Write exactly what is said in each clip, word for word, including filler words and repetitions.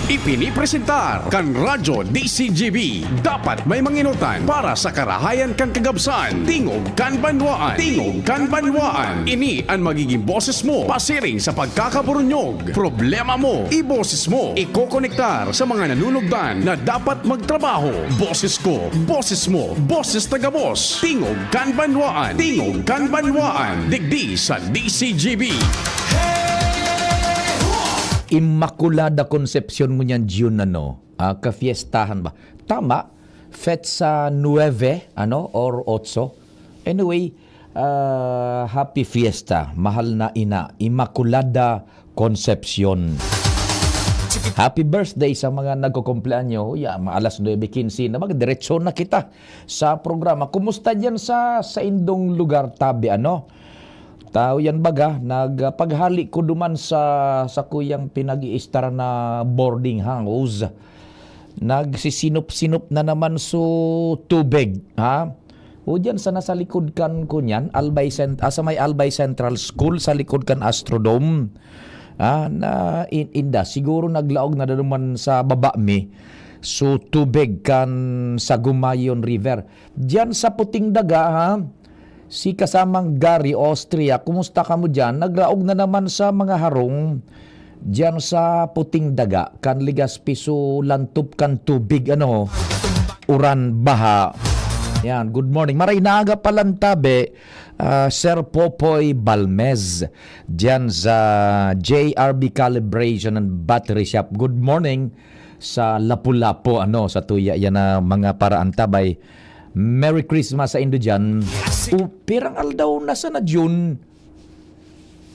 Ipinipresentar kan Radyo D C G B. Dapat may manginutan para sa karahayan kan kagabsan. Tingog kan banwaan. Tingog kan banwaan. Ini an magiging boses mo pasiring sa pagkakaburunyog. Problema mo, iboses mo. Ikokonektar sa mga nanunugdan na dapat magtrabaho. Boses ko, boses mo, boses taga-boss. Tingog kan banwaan. Tingog kan banwaan. Digdi sa D C G B. Immaculada Concepcion ngunyan June, ano, ah, kafiestahan ba? Tama, petsa nuebe, ano, or otso. Anyway, ah, happy fiesta, mahal na ina, Immaculada Concepcion. Happy birthday sa mga nagkukumpleanyo. Ya, ma-, alas nuebe quince na, magdiretso na kita sa programa. Kumusta diyan sa, sa indong lugar, tabi, ano? Tao yan baga, nag-, paghali ko duman sa, sa kuyang pinag-iistar na boarding house. Nagsisinop-sinop na naman so tubig, ha? O diyan sa nasa likod kan kunyan, Albay Cent-, ah, sa may Albay Central School, sa likod kan Astrodome. Ah, na in-, inda, siguro naglaog na naman sa baba mi. So tubig kan Sagumayon River. Diyan sa Puting Daga, ha? Si kasamang Gary Austria, kumusta kamo diyan? Nagraog na naman sa mga harong diyan sa Puting Daga, kan Legazpi so lantop kan tubig, ano, uran, baha. Yan, good morning. Maray na aga pa lang tabi, ah, Sir Popoy Balmez, diyan sa J R B Calibration and Battery Shop. Good morning sa Lapu-Lapu, ano, sa tuya yan na mga paraan tabay. Merry Christmas sa indo diyan. O, pirang aldaw na sana, June?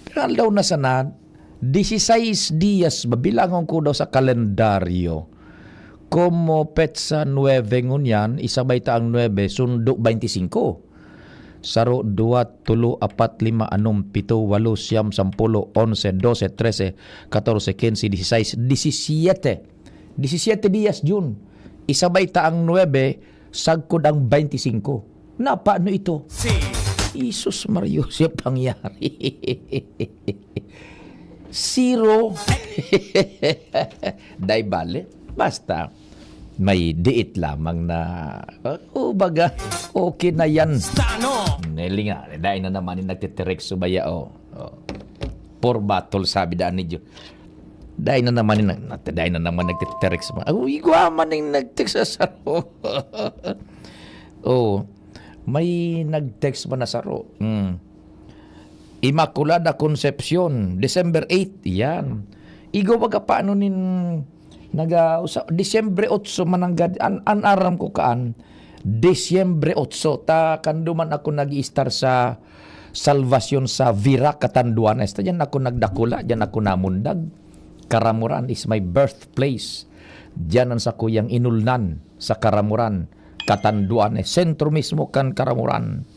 Pirang aldaw na sana? Dieciséis dias ba? Bilangon ko daw sa kalendaryo. Como petsa nuebe ngunyan, isabay ta ang nuebe, sundo bainti singko. Saro, duwa, tolo, apat, lima, anom, pito, walo, siyam, sampulo, onse, dose, trese, katorse, kinse, dieciséis, diecisiete. Diecisiete dias, June. Isabay ta ang nuebe, sagkod ang bainti singko. Napano ito? Si Jesus Mario, siya pangyari. Zero. Dai bale. Basta, may diit lamang na, oh, baga, okay na yan. Stano! Neli nga, dai na naman yung nagtitirik subaya, oh. Oh. Poor battle, sabi daan ni Diyo. Dai na naman yung, nat-, dai na naman nagtitirik sa mga, oh, igwa man yung nagtirik sa saro. Oh, may nag-text man na saro. Hmm. Immaculada Concepcion, December eight, yan. Igwa baga paano nin naga-, usa-, Disyembre otso mananggad, an, an aram ko kaan, Disyembre otso, ta kan duman ako nag-i-star sa Salvacion sa Virac, Catanduanes. Ta diyan ako nagdakula, diyan ako namundag. Caramoran is my birthplace. Diyan ang sakuyang inulnan sa Caramoran, Catanduanes. Sentro mismo kan Caramoran,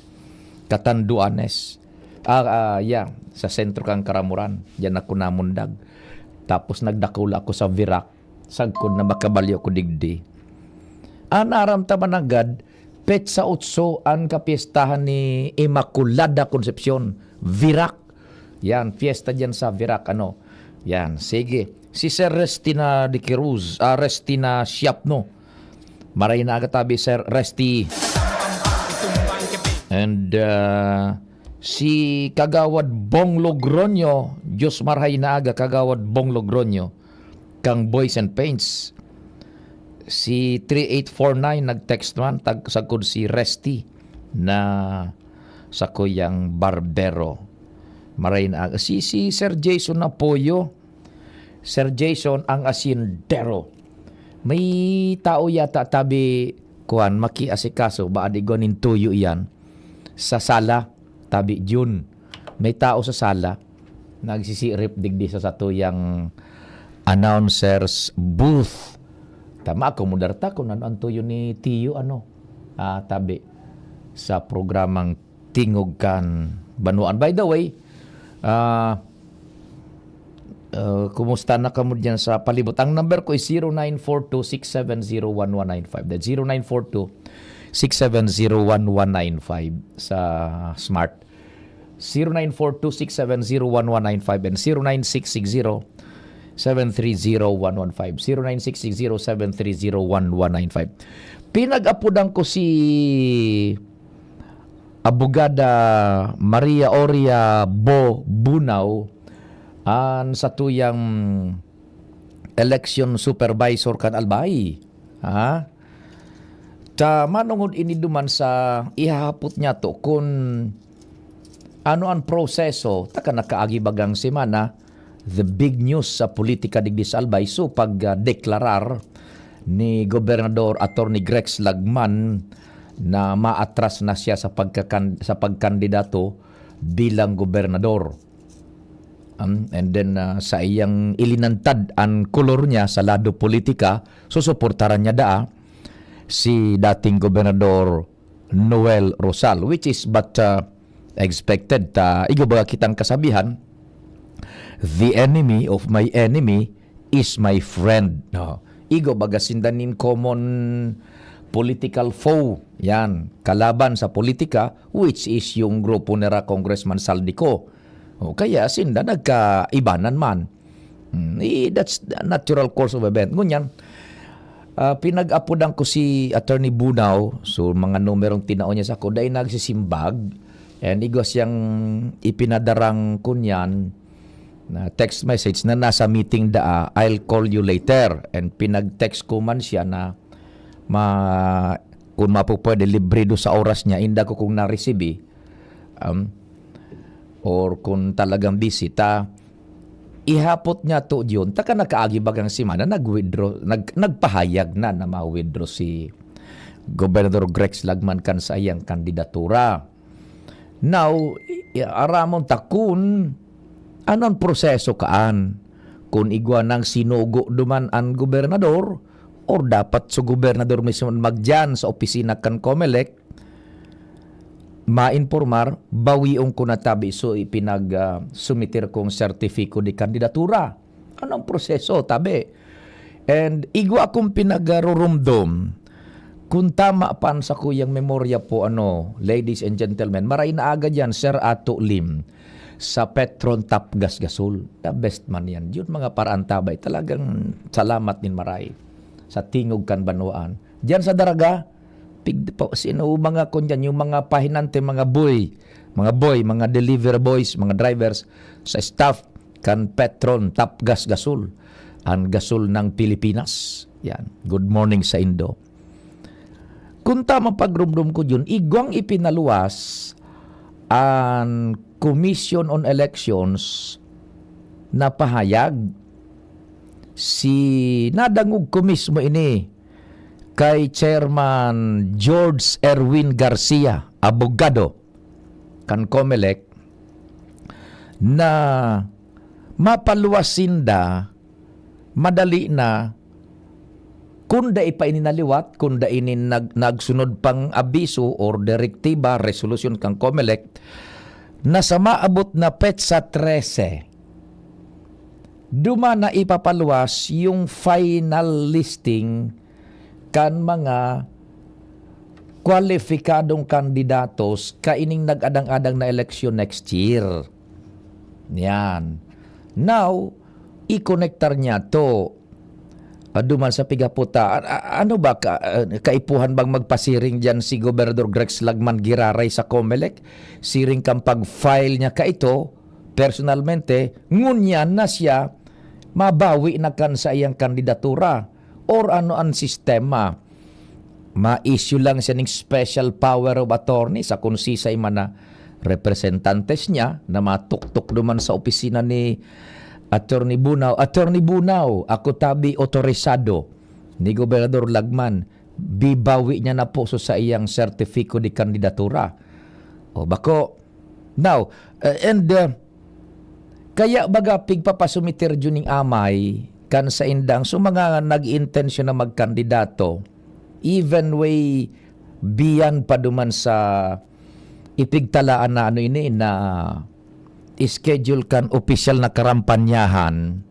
Catanduanes. Ah, ah, yeah, sa sentro kan Caramoran. Diyan ako namundag. Tapos nagdakula ako sa Virac. Sagkod na makabalyo ko digdi. An aram ta mananggad, petsa otso an kapiestahan ni Immaculada Concepcion, Virac. Yan, fiesta diyan sa Virac, ano. Yan, sige. Si Sir Restina de Quiruz, ah, Restina Siapno. Maray na aga tabi, Sir Resti. And, ah, si Kagawad Bong Logroño, Diyos marhay na aga, Kagawad Bong Logroño, kang Boys and Paints. Si three eight four nine nag-text man, tag-, sagkod si Resty na sakuyang barbero. Maray na aga. Si, si Sir Jason Apoyo, Sir Jason ang asindero. May tao yata tabi, kuwan, makiasikaso, baka di gwanin tuyo iyan, sa sala, tabi June. May tao sa sala, nagsisirip digdi sa satuyang announcer's booth. Tama, akomodar ta kung ano ang tuyo ni Tiyo, ano, ah, tabi sa programang Tingog Kan Banwaan. By the way, ah, ah, kumusta na kamo diyan sa palibot? Ang number ko is zero nine four two six seven zero one one nine five. That's zero nine four two six seven zero one one nine five sa Smart. Zero nine four two six seven zero one one nine five and zero nine six six zero seven three zero one one five, zero nine six six zero seven three zero one one nine five. Pinag-apodan ko si Abogada Maria Oria Bo Bunao, an satuyang election supervisor kan Albay. Ha? Ta manongod ini duman sa ihahapot niya to kun ano an proseso, taka nakaagi bagang semana, the big news sa politika digdi sa Albay. So, pag, ah, deklarar ni Gobernador Attorney Grex Lagman na maatras na siya sa pagkakan-, sa pagkandidato bilang gobernador. Um, and then, ah, sa iyang ilinantad an kolor niya sa lado politika, susuportaran niya daa si dating Gobernador Noel Rosal, which is but, ah, expected. Ta, igo baga kitang kasabihan, "The enemy of my enemy is my friend." No? Igo baga sinda nin common political foe. Yan, kalaban sa politika, which is yung grupo nira Congressman Zaldy Co. O kaya sinda nagkaibanan man. Hmm, eh, that's the natural course of event. Ngunyan, ah, pinag-apodan ko si Attorney Bunao. So, mga numerong tinao niya sako, dai nagsisimbag. And igwa siyang ipinadarang kunyan na text message na nasa meeting daa, "I'll call you later." And pinag-text ko man siya na ma-, kung mapupwede, libre do sa oras niya, inda ko kung naresibi, um, or kung talagang busy ta, ihapot niya to yun, taka nakaagi bagang semana, nag-withdraw, nag-, nagpahayag na na ma-withdraw si Gobernador Grex Lagman kan sa iyang kandidatura. Now, i-, aramon ta kun ano ang proseso kaan. Kun igwa nang sinugo duman an gobernador, or dapat so gobernador mismo magdiyan sa opisina kan Comelec, mainpormar, bawion ko na tabi so ipinag, ah, sumiter kong sertifiko de kandidatura. Anong proseso, tabi? And igwa akong pinagarurumdom. Kung tama pa ang sakuyang memorya po, ano, ladies and gentlemen, maray na aga diyan, Sir Ato Lim, sa Petron Tapgas Gasol. The best man yan. Yun, mga paraan tabay. Talagang salamat din maray sa tingog kan banwaan. Diyan sa Daraga, pig-, pa, sino mga kon diyan, yung mga pahinante, mga boy, mga boy, mga delivery boys, mga drivers, sa staff kan Petron Tapgas Gasol, ang gasol ng Pilipinas. Yan. Good morning sa indo. Kung tama pagrumdom ko yun, igwang ipinaluwas an Commission on Elections na pahayag. Si, nadangog ko mismo ini kay Chairman George Erwin Garcia, abogado kan Comelec, na mapaluwas sinda madali na, kun dai pa ini naliwat, kun dai ini nag-, nagsunod pang abiso or direktiba, resolusyon kan Comelec, na sa maabot na petsa trese, duman na ipapaluwas yung final listing kan mga kwalifikadong kandidatos kaining nag-adang-adang na eleksyon next year. Yan. Now, ikonektar niya to, ah, duman sa pigaputa. A-, a-, ano ba ka, ah, kaipuhan bang magpasiring diyan si Gobernador Grex Lagman giraray sa Comelec? Siring kan pag-file niya kaito, personalmente, ngunyan na siya, mabawi na kan sa iyang kandidatura. Or ano ang sistema? Ma-issue lang siya ning special power of attorney sa kung sisay man na representantes niya na matuktok duman sa opisina ni Attorney Bunao. "Attorney Bunao, ako tabi otorisado ni Gobernador Lagman, bibawi niya na po so sa iyang sertifiko de kandidatura." O bako, now, uh, and, uh, kaya baga pigpapasumiter jud ning amay kan saindang so mga nag-intensyon na magkandidato, even way beyond pa duman sa ipigtalaan na ano ini na schedule kan opisyal na karampanyahan,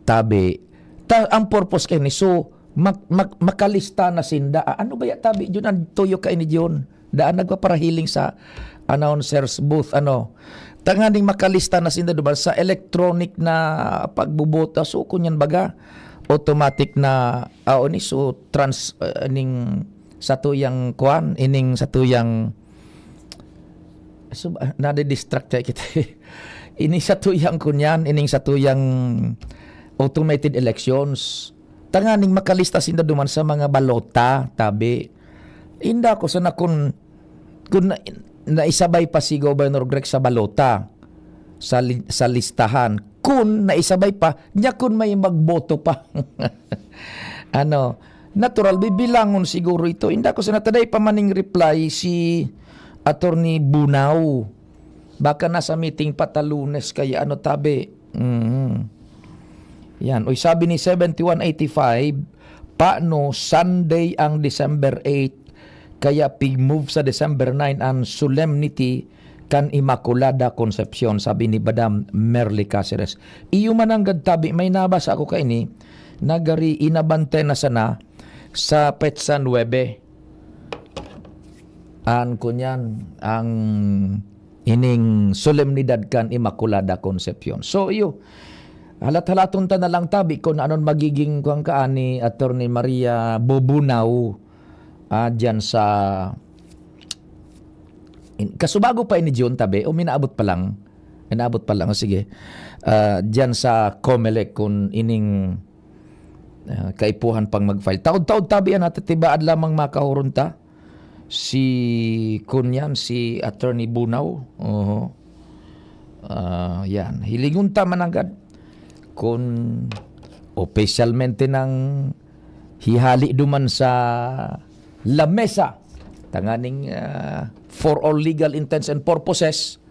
tabi, ta, ang purpose kay ni, so, mak-, mak-, makalista na sinda. Ah, ano ba ya tabi jud ang tuyo kay ni Jun? Daan nagpaparahiling sa announcer's booth, ano? Tanganing makalista na sinda duman sa electronic na pagboboto. So, kun yan baga, automatic na, ah, ni, so, trans-, ah, ning satuyang kuan, ining satuyang, so, ah, nade-distract tayo kita. Ining satuyang kunyan, ining satuyang automated elections. Tanganing makalista sinda duman sa mga balota, tabi. Inda ko sana kun, kun na, naisabay pa si Governor Greg sa balota, sa li-, sa listahan. Kun naisabay pa, nya kun may magboto pa. Ano, natural, bibilangon siguro ito. Inda ko sana taday pa maning reply si Attorney Bunao. Baka nasa meeting pa ta Lunes, kaya ano, tabi. Mhm. Yan. Uy, sabi ni seventy-one eighty-five, "Paano Sunday ang December eight, kaya pig-move sa December nine ang solemnity kan Immaculada Concepcion?" sabi ni Madam Merly Caceres. Iyo mananggad, tabi, may nabasa ako kaini, nagari inabante na sana sa petsa nuebe. An kunyan, ang ining solemnidad kan Immaculada Concepcion. So, iyo, halat-halaton ta na lang, tabi, kung anon magiging kuwan kaan ni Attorney Maria Bubunao, ah, dyan sa, in-, kasubago pa ini, June, tabi, o minaabot pa lang? Minaabot pa lang, o sige. Ah, dyan sa Comelec, kung ining, ah, kaipuhan pang mag-file. Taod-taod, tabi, yan, natitibaad lamang makahuron ta. Si, kun yan, si Attorney Bunao. Oho. Ah, yan. Hilingon ta mananggad kun opisyalmente nang hihali duman sa lamesa tanganing, ah, for all legal intents and purposes,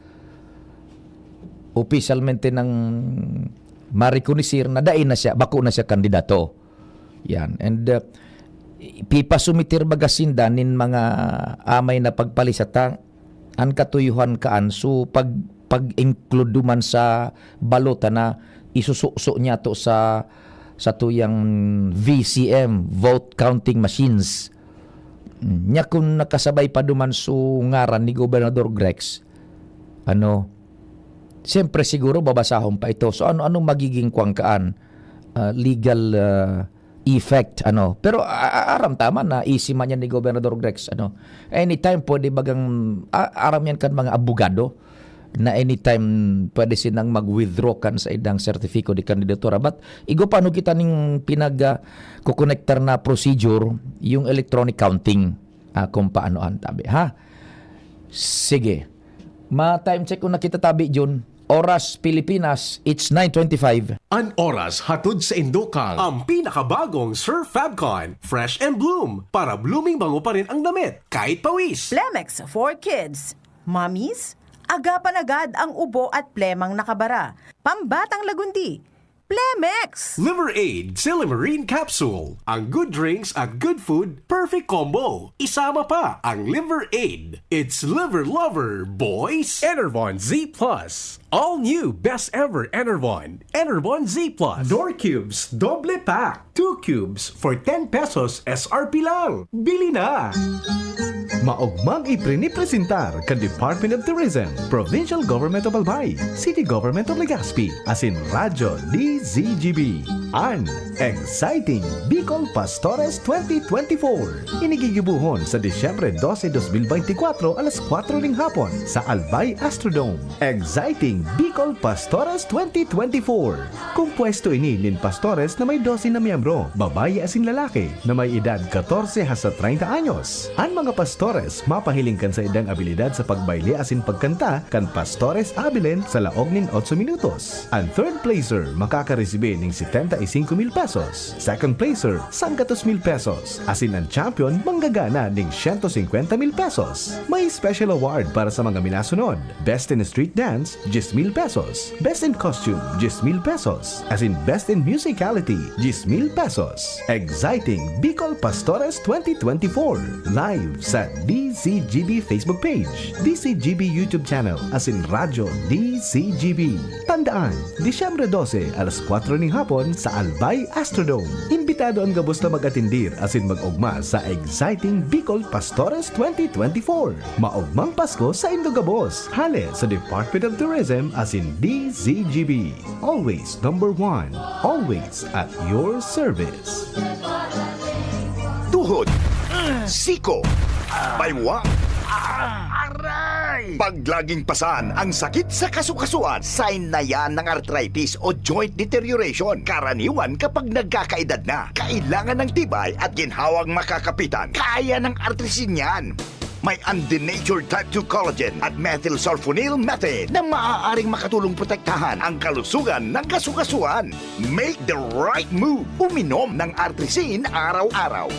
opisyalmente nang marekonoser na dai na siya, bako na siya kandidato. Yan. And, uh, pipasumitir baga sinda nin mga amay na pagpalisata, an katuyuhan kaan. So, pag, pag-include duman sa balota na isususo niya to sa, sa tuyang V C M, vote counting machines. Nya kun nakasabay pa duman so ngaran ni Gobernador Grex, ano, siyempre siguro babasahon pa ito. So, ano, anong magiging kuwan kaan, ah, legal, ah, effect, ano? Pero, a-, a-, aram ta man na easy man yan ni Gobernador Grex, ano? Anytime pwede bagang, a-, aram yan kan mga abogado na anytime pwede sinang mag-withdraw kan sa idang sertifiko de kandidatura. But igo pa, ano, kita ning pinag, ah, kukonektar na procedure, yung electronic counting, ah, kung paano ang tabi, ha? Sige. Ma-time check ko na kita, tabi, Jun. Oras Pilipinas, it's nine twenty-five. An oras hatod sa Indokal. Ang pinakabagong Surf Fabcon, Fresh and Bloom, para blooming bango pa rin ang damit, kahit pawis. Plemex for Kids. Mommies, agapan agad ang ubo at plemang nakabara. Pambatang lagundi, Plemex! Liver Aid Silymarin Capsule. Ang good drinks at good food, perfect combo. Isama pa ang Liver Aid. It's Liver Lover, boys! Enervon Z plus. All new, best ever Enervon. Enervon Z plus. Door Cubes, doble pack. Two cubes for ten pesos S R P lang. Bili na! Maogmang iprinipresentar kan Department of Tourism, Provincial Government of Albay, City Government of Legazpi, asin Radyo D Z G B, an Exciting Bicol Pastores twenty twenty-four. Ini gigibohon sa Disyembre dose, dos mil beintikwatro, alas kwatro ning hapon, sa Albay Astrodome. Exciting Bicol Pastores twenty twenty-four. Kompuesto ini nin pastores na may dose na miyembro, babayi asin lalaki, na may edad katorse hasta treinta anyos. An mga pastores mapahiling kan saindang abilidad sa pagbayle asin pagkanta kan Pastores Abilene sa laog nin otso minutos. An third placer makakaresibi nin setenta y cinco mil pesos, second placer, sanggatos mil pesos, asin an champion manggagana nin siyento singkwenta mil pesos. May special award para sa mga minasunod: Best in Street Dance, diyes mil pesos. Best in Costume, diyes mil pesos. Asin Best in Musicality, diyes mil pesos. Exciting Bicol Pastores twenty twenty-four. Live sa D Z G B Facebook page, D Z G B YouTube channel, asin Radyo D Z G B. Tandaan, Disyembre dose, alas kwatro ning hapon, sa Albay Astrodome. Imbitado an gabos na mag-atendir asin mag-ogma sa exciting Bicol Pastores twenty twenty-four. Maogmang Pasko sa indo gabos. Hale sa Department of Tourism asin D Z G B. Always number one. Always at your service. Tuhod, siko, baywang, aray! Pag laging pasan ang sakit sa kasukasuan, sign na yan ng arthritis o joint deterioration. Karaniwan kapag nagkakaedad na, kailangan ng tibay at ginhawang makakapitan. Kaya ng Artrisin yan. May undenatured type two collagen at methylsulfonyl methane na maaaring makatulong protektahan ang kalusugan ng kasukasuan. Make the right move. Uminom ng Artrisin araw-araw.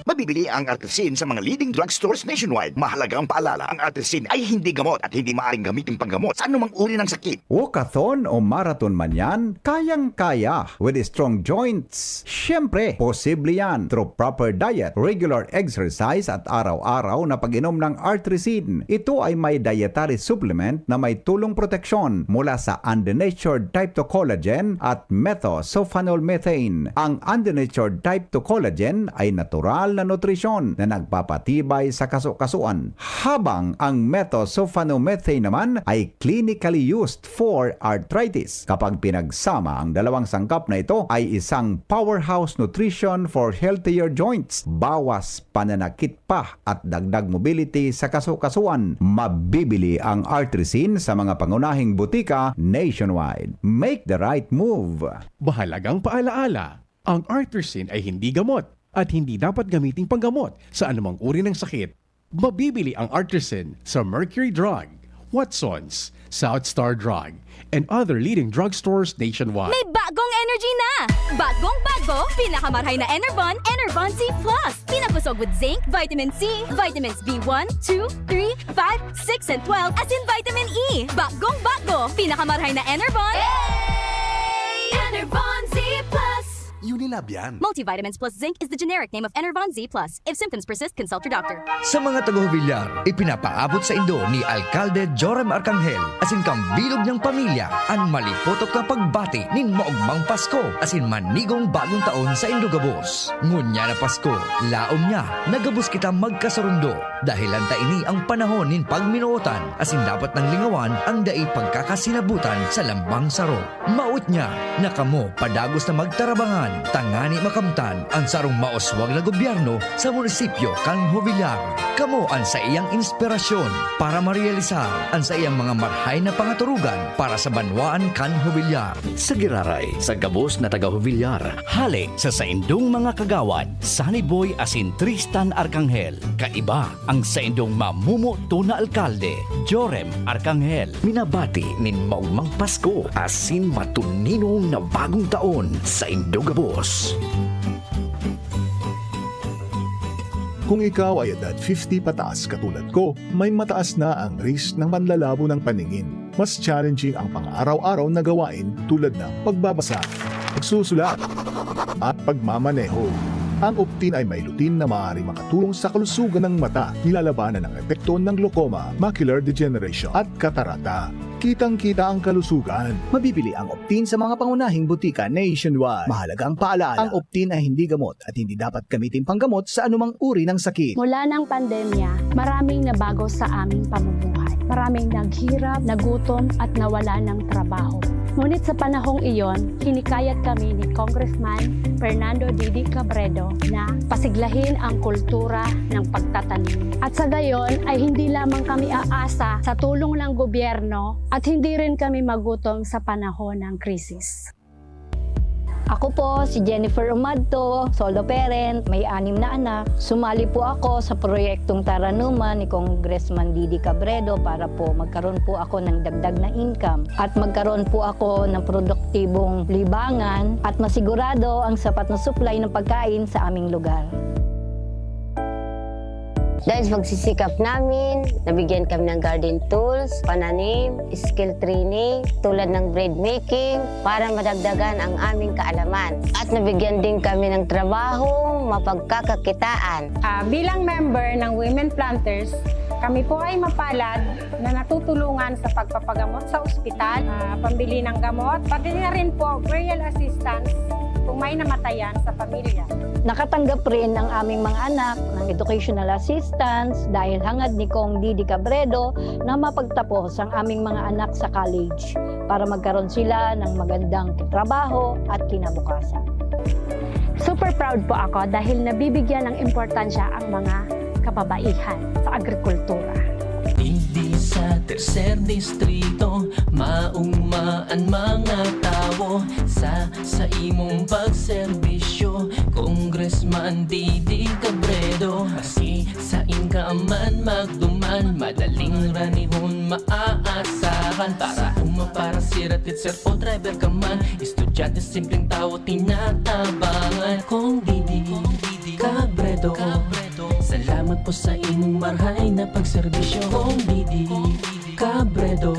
Mabibili ang Artrisin sa mga leading drugstores nationwide. Mahalagang paalala, ang Artrisin ay hindi gamot at hindi maaaring gamitin panggamot sa anumang uri ng sakit. Walkathon o marathon man yan, kayang-kaya with strong joints. Siyempre, posible yan through proper diet, regular exercise at araw-araw na pag-inom ng Artrisin. Ito ay may dietary supplement na may tulong proteksyon mula sa undenatured type two collagen at methylsulfonyl methane. Ang undenatured type two collagen ay natural na nutrisyon na nagpapatibay sa kasukasuan, habang ang methylsulfonomethane naman ay clinically used for arthritis. Kapag pinagsama ang dalawang sangkap na ito, ay isang powerhouse nutrition for healthier joints, bawas pananakit pa at dagdag mobility sa kasukasuan. Mabibili ang Artrisin sa mga pangunahing butika nationwide. Make the right move! Mahalagang paalaala, ang Artrisin ay hindi gamot at hindi dapat gamiting panggamot sa anumang uri ng sakit. Mabibili ang Artrisin sa Mercury Drug, Watson's, South Star Drug, and other leading drugstores nationwide. May bagong energy na! Bagong bago, pinakamarhay na Enervon, Enervon Z plus. Pinabusog with zinc, vitamin C, vitamins B one, two, three, five, six, and twelve, asin vitamin E. Bagong bago, pinakamarhay na Enervon. Enervon Z plus. Unilab yan. Multivitamins plus zinc is the generic name of Enervon Z plus. If symptoms persist, consult your doctor. Sa mga taga-Jovellar, ipinapaabot sa indo ni Alkalde Joram Arcangel asin kan bilog niyang pamilya an malipotok na pagbati nin maogmang Pasko asin manigong bagong taon sa indo gabos. Ngunyan na Pasko, laom niya na gabos kita magkasurundo, dahelan ta ini ang panahon nin pagminootan asin dapat nang lingawan ang dai pagkakasinabutan sa lambang saro. Maot niya na kamo padagos na magtarabangan tangani makamtan an sarong mauswag na gobyerno sa munisipyo kan Jovellar. Kamo an saiyang inspirasyon para marealisar an saiyang mga marhay na pangaturugan para sa banwaan kan Jovellar. Sa giraray, sa gabos na taga-Jovellar, hale sa saindong mga kagawad, Sunny Boy asin Tristan Arcangel, kaiba ang saindong mamumoto na alkalde, Joram Arcangel. Minabati nin maogmang Pasko asin matuninong na bagong taon saindo gabos. Kung ikaw ay edad fifty pataas katulad ko, may mataas na ang risk ng panlalabo ng paningin. Mas challenging ang pang-araw-araw na gawain tulad ng pagbabasa, pagsusulat, at pagmamaneho. Ang Optin ay may lutein na maaaring makatulong sa kalusugan ng mata, nilalabanan ang epekto ng glaucoma, macular degeneration, at katarata. Kitang-kita ang kalusugan. Mabibili ang Optin sa mga pangunahing butika nationwide. Mahalagang paalala, ang Optin ay hindi gamot at hindi dapat gamitin panggamot sa anumang uri ng sakit. Mula ng pandemya, maraming nabago sa aming pamumuhay. Maraming naghirap, nagutom, at nawalan ng trabaho. Ngunit sa panahong iyon, hinikayat kami ni Congressman Fernando Didi Cabredo na pasiglahin ang kultura ng pagtatanim. At sa gayon ay hindi lamang kami aasa sa tulong ng gobyerno at hindi rin kami magutom sa panahon ng krisis. Ako po si Jennifer Umadto, solo parent, may anim na anak. Sumali po ako sa proyektong Taranuman ni Congressman Didi Cabredo para po magkaroon po ako ng dagdag na income at magkaroon po ako ng produktibong libangan at masigurado ang sapat na supply ng pagkain sa aming lugar. Dahil sa pagsisikap namin, nabigyan kami ng garden tools, pananim, skill training, tulad ng bread making, para madagdagan ang aming kaalaman. At nabigyan din kami ng trabaho, mapagkakakitaan. Ah, bilang member ng Women Planters, Kami po ay mapalad na natutulungan sa pagpapagamot sa ospital, ah, pambili ng gamot, pati na rin po burial assistance kung may namatayan sa pamilya. Nakatanggap rin ang aming mga anak ng educational assistance dahil hangad ni Cong Didi Cabredo na mapagtapos ang aming mga anak sa college para magkaroon sila ng magandang trabaho at kinabukasan. Super proud po ako dahil nabibigyan ng importansya ang mga kababaihan sa agrikultura. Digdi sa tercer distrito, mauma an mga tawo sa, sa imong pagserbisyo. Congressman Didi Cabredo, maski sain ka man magduman, madaling ranihon maaasahan. Para uma, para sira, teacher o driver ka man, estudyante, simpleng tawo, tinatabangan. Cong Didi Cabredo, salamat po sa imong marhay na pagserbisyo. Cong Didi Cabredo,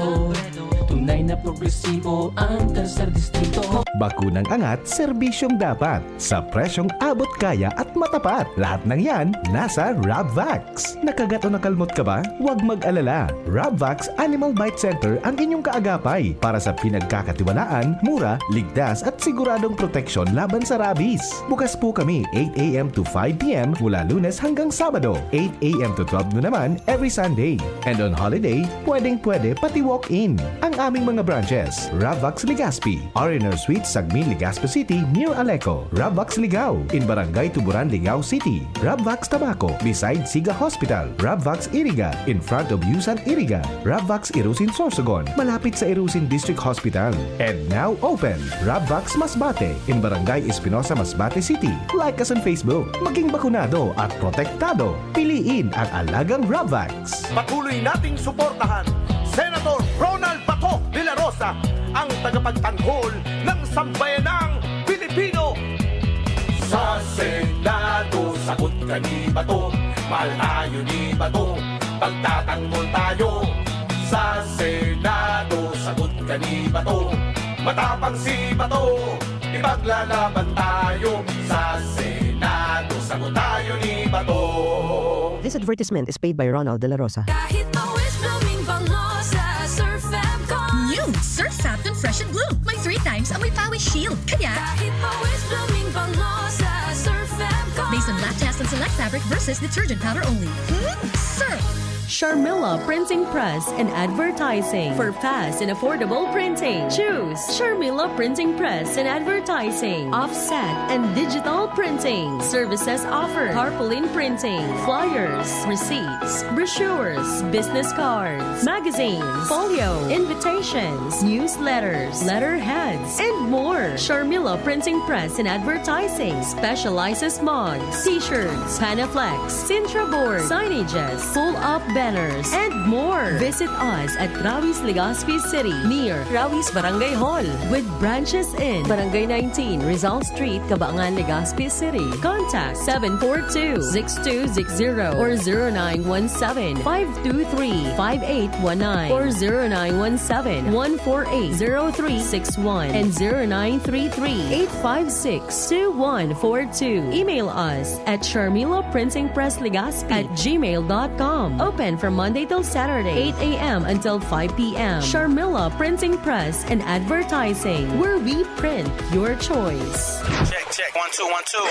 tunay na progresibo ang tercer distrito. Bakunang angat, serbisyong dapat, sa presyong abot kaya at matapat. Lahat ng yan, nasa Rabvax. Nakagat o nakalmot ka ba? Huwag mag-alala. Rabvax Animal Bite Center ang inyong kaagapay para sa pinagkakatiwalaan, mura, ligtas at siguradong proteksyon laban sa rabies. Bukas po kami eight a.m. to five p.m. mula Lunes hanggang Sabado, eight a.m. to twelve noon naman every Sunday. And on holiday, pwedeng-pwede pati walk-in. Ang aming mga branches, Rabvax Legazpi, R and R Suites, Sagmin, Legazpi City, near Aleco, Rabvax Ligao, in Barangay Tuburan, Ligao City, Rabvax Tabaco, beside Siga Hospital, Rabvax Iriga, in front of Yusan Iriga, Rabvax Irusin Sorsogon, malapit sa Irusin District Hospital. And now open, Rabvax Masbate, in Barangay Espinosa, Masbate City. Like us on Facebook. Maging bakunado at protektado. Piliin ang alagang Rabvax. Patuloy nating suportahan Senator Ronald Bato de la Rosa, ang tagapagtanggol ng sambayanang Pilipino. Sa Senado, sagot ka ni Bato, mahal tayo ni Bato, pagtatanggol tayo. Sa Senado, sagot ka ni Bato, matapang si Bato, ipaglalaban tayo. Sa Senado, sagot tayo ni Bato. This advertisement is paid by Ronald De La Rosa. Kahit pawis blooming bango sa Surf Fab Con. New Surf Fab Con Fresh and Bloom. May three times amoy pawis shield. Kaya, Kahit pawis blooming bango sa Surf Fab Con. Based on lab test and select fabric versus detergent powder only. Hmm? Surf! Sharmila Printing Press and Advertising. For fast and affordable printing, choose Sharmila Printing Press and Advertising. Offset and digital printing. Services offered: tarpaulin printing, flyers, receipts, brochures, business cards, magazines, folio, invitations, newsletters, letterheads, and more. Sharmila Printing Press and Advertising specializes mugs, t-shirts, Panaflex, Sintra board, signages, pull-up banners, and more. Visit us at Rawis, Legazpi City, near Rawis Barangay Hall, with branches in Barangay nineteen, Rizal Street, Cabangan, Legazpi City. Contact seven four two, six two six zero or zero nine one seven, five two three, five eight one nine or zero nine one seven, one four eight, zero three six one and zero nine three three, eight five six, two one four two. Email us at Sharmila Printing Press Legazpi at gmail dot com. Open from Monday till Saturday, eight a.m. until five p.m. Sharmila Printing Press and Advertising, where we print your choice. Check, check, one, two, one, two.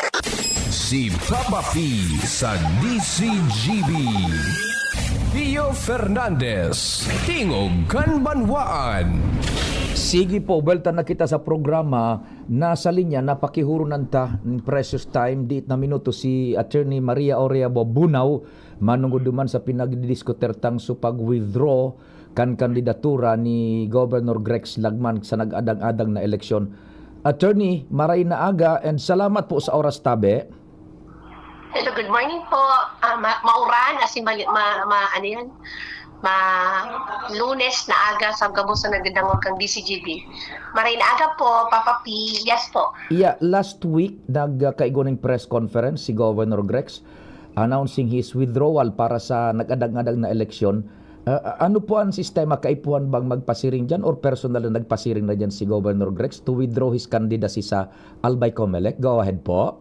Si Papa P sa D C G B. Pio Fernandez, Tingog kan Banwaan. Sige po, buwelta na kita sa programa. Nasa linya, napakihurunan ta nin precious time, diit na minuto, si Attorney Maria Orea Bobunaw, manungod duman sa pinagdidiskutir tang so pag-withdraw kan kandidatura ni Governor Grex Lagman sa nag-adang-adang na eleksyon. Attorney, maray na aga and salamat po sa oras, tabi. Hello, good morning po. Ah, ma- mauran, as in, mali- ma- ma- ano yan? Ma- Lunes na aga sa gabos na nagdadangog kang D C G B. Maray na aga po, Papa P. Yes po. Yeah, last week, nagkaigo ning press conference si Governor Grex announcing his withdrawal para sa nag-adag-adag na eleksyon. Ah, ano po ang sistema? Kaipuhan bang magpasiring dyan or personal na nagpasiring na dyan si Governor Grex to withdraw his candidacy sa Albay Comelec? Go ahead po.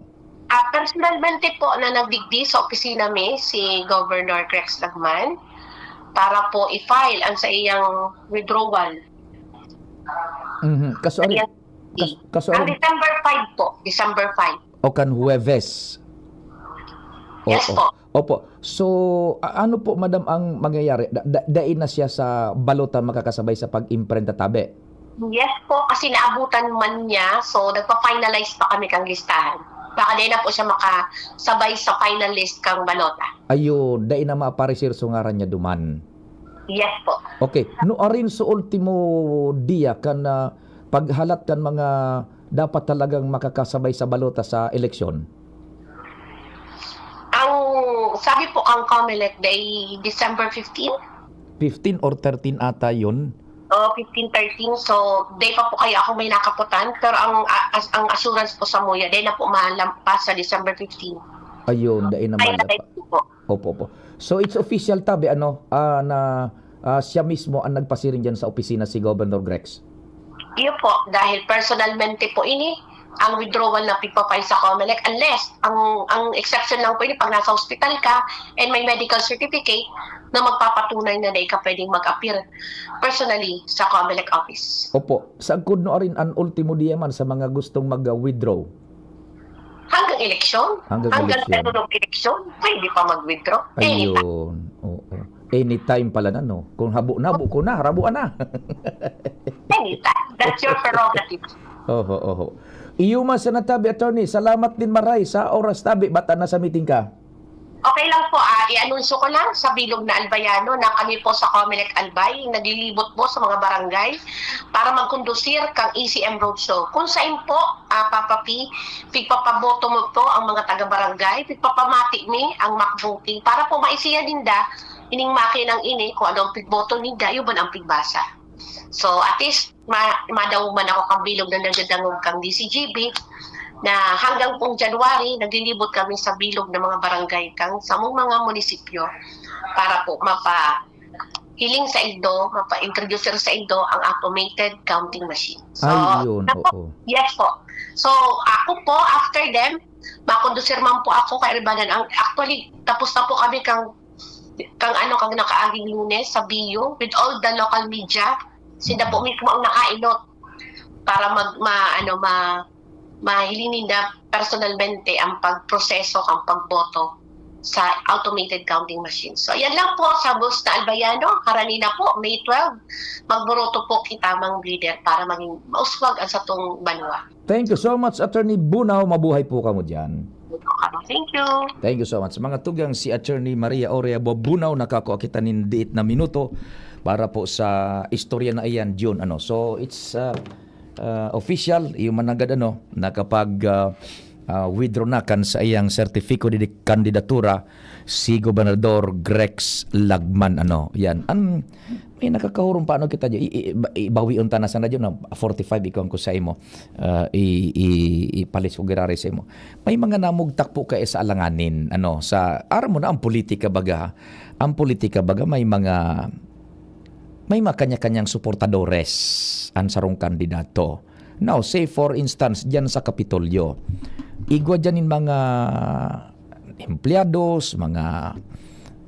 Ah, personalmente po na nagdigdi sa opisina mi si Governor Grex Lagman. para po i-file ang sa iyang withdrawal. Mhm. Kaso ari, Ayan. kas- kaso Ang ari, December five po, December five. O kan Huwebes. Yes Oo. po. Opo. So, a- ano po, madam, ang mangyayari? Da- da- dai na siya sa balota makakasabay sa pag-imprenta tabi? Yes po, kasi naabutan man niya, so nagpa-finalize pa kami kang listahan. Baka di na po siya makasabay sa final list kang balota. Ayun, dai na maaparecer so ngaran niya duman. Yes po. Okay. No arin so ultimo dia kan ah, paghalat kan mga dapat talagang makakasabay sa balota sa eleksyon? Ang sabi po kang Comelec day December fifteen? Fifteen or thirteen ata yun. O fifteen thirteen, so day pa po kaya ako may nakaputan, pero ang a- as- ang assurance po sa muya, day na po malampas sa December fifteen. Ayun, dai na Kaya malapa. day po. Opo, opo. So it's official tabi, ano, ah, na ah, siya mismo ang nagpasiring dyan sa opisina, si Governor Grex? Iyo po, dahil personalmente po ini, ang withdrawal na pigpa-file sa Comelec, unless ang ang exception lang po ini pag nasa hospital ka and may medical certificate na magpapatunay na dai ka pwedeng mag-appear personally sa Comelec office. Opo. Sagkod no arin an ultimo dia man sa mga gustong mag-withdraw? Hanggang eleksyon? Hanggang Hanggang eleksyon. Tanong eleksyon, pwede pa mag-withdraw. Anytime. Ayun. Oo. Anytime pala na, no? Kung habo na, habo ko na, harabuan na. Anytime. That's your prerogative. Oho, oho. Iyo man sa natabi, attorney. Salamat din maray sa oras tabi. Bata na sa meeting ka. Okay lang po, ah, i-anunsyo ko lang sa Bilog na Albayano na kami po sa Comelec Albay naglilibot po sa mga barangay para magkondusir kang E C M Roadshow. Kung sain po, ah, Papa P, pigpapaboto mo po ang mga taga-barangay, pigpapamati mi ang mock voting para po maisihan ninda ining makinang ini kung ano ang pigboto ninda, iyo man ang pigbasa. So, at least, ma madangog man ako kang bilog na nagadangog kang D C G B na hanggang pong January, naglilibot kami sa bilog na mga barangay kang samong mga munisipyo para po mapa hiling sa indo, mapa-introduce sa indo ang automated counting machine. So, Ayun, ako- oo. Yes po. So, ako po, after them, makondusir man po ako kay Ribanan. Ang, actually, tapos na po kami kang, kang ano, kang nakaaging Lunes sa B U with all the local media. Sila po mismo ang nakainot para mag, ma, ano, ma, mahiling ninda personalmente ang pagproseso, ang pagboto sa automated counting machine. So, yan lang po sa Bus na Albayano. Harani na po, May twelve, magboroto po kita, mga leader, para maging mauswag ang satong banwa. Thank you so much, Attorney Bunaw. Mabuhay po kamo dyan. Thank you. Thank you so much. Mga tugang, si Attorney Maria Orea Bobunaw, nakakua kita nin diit na minuto para po sa istorya na iyan, June. Ano? So, it's uh, uh, official, yung managad ano, nakapag uh, uh, withdraw na kan sa iyang sertifiko de kandidatura si Gobernador Grex Lagman. Ano? Yan. An, may nakakahurong paano kita dyan. I, i, ibawion ta na sana dyan. No? forty-five, ikaw ko sa imo. Uh, i, i, ipalis ko girari sa imo. May mga namugtak po kaya sa alanganin, ano, sa, aram mo na ang politika baga, ha? Ang politika baga may mga, may mga kanya-kanyang suportadores ang sarong kandidato. Now, say for instance, dyan sa Kapitolyo, igwa dyan yung mga empleados, mga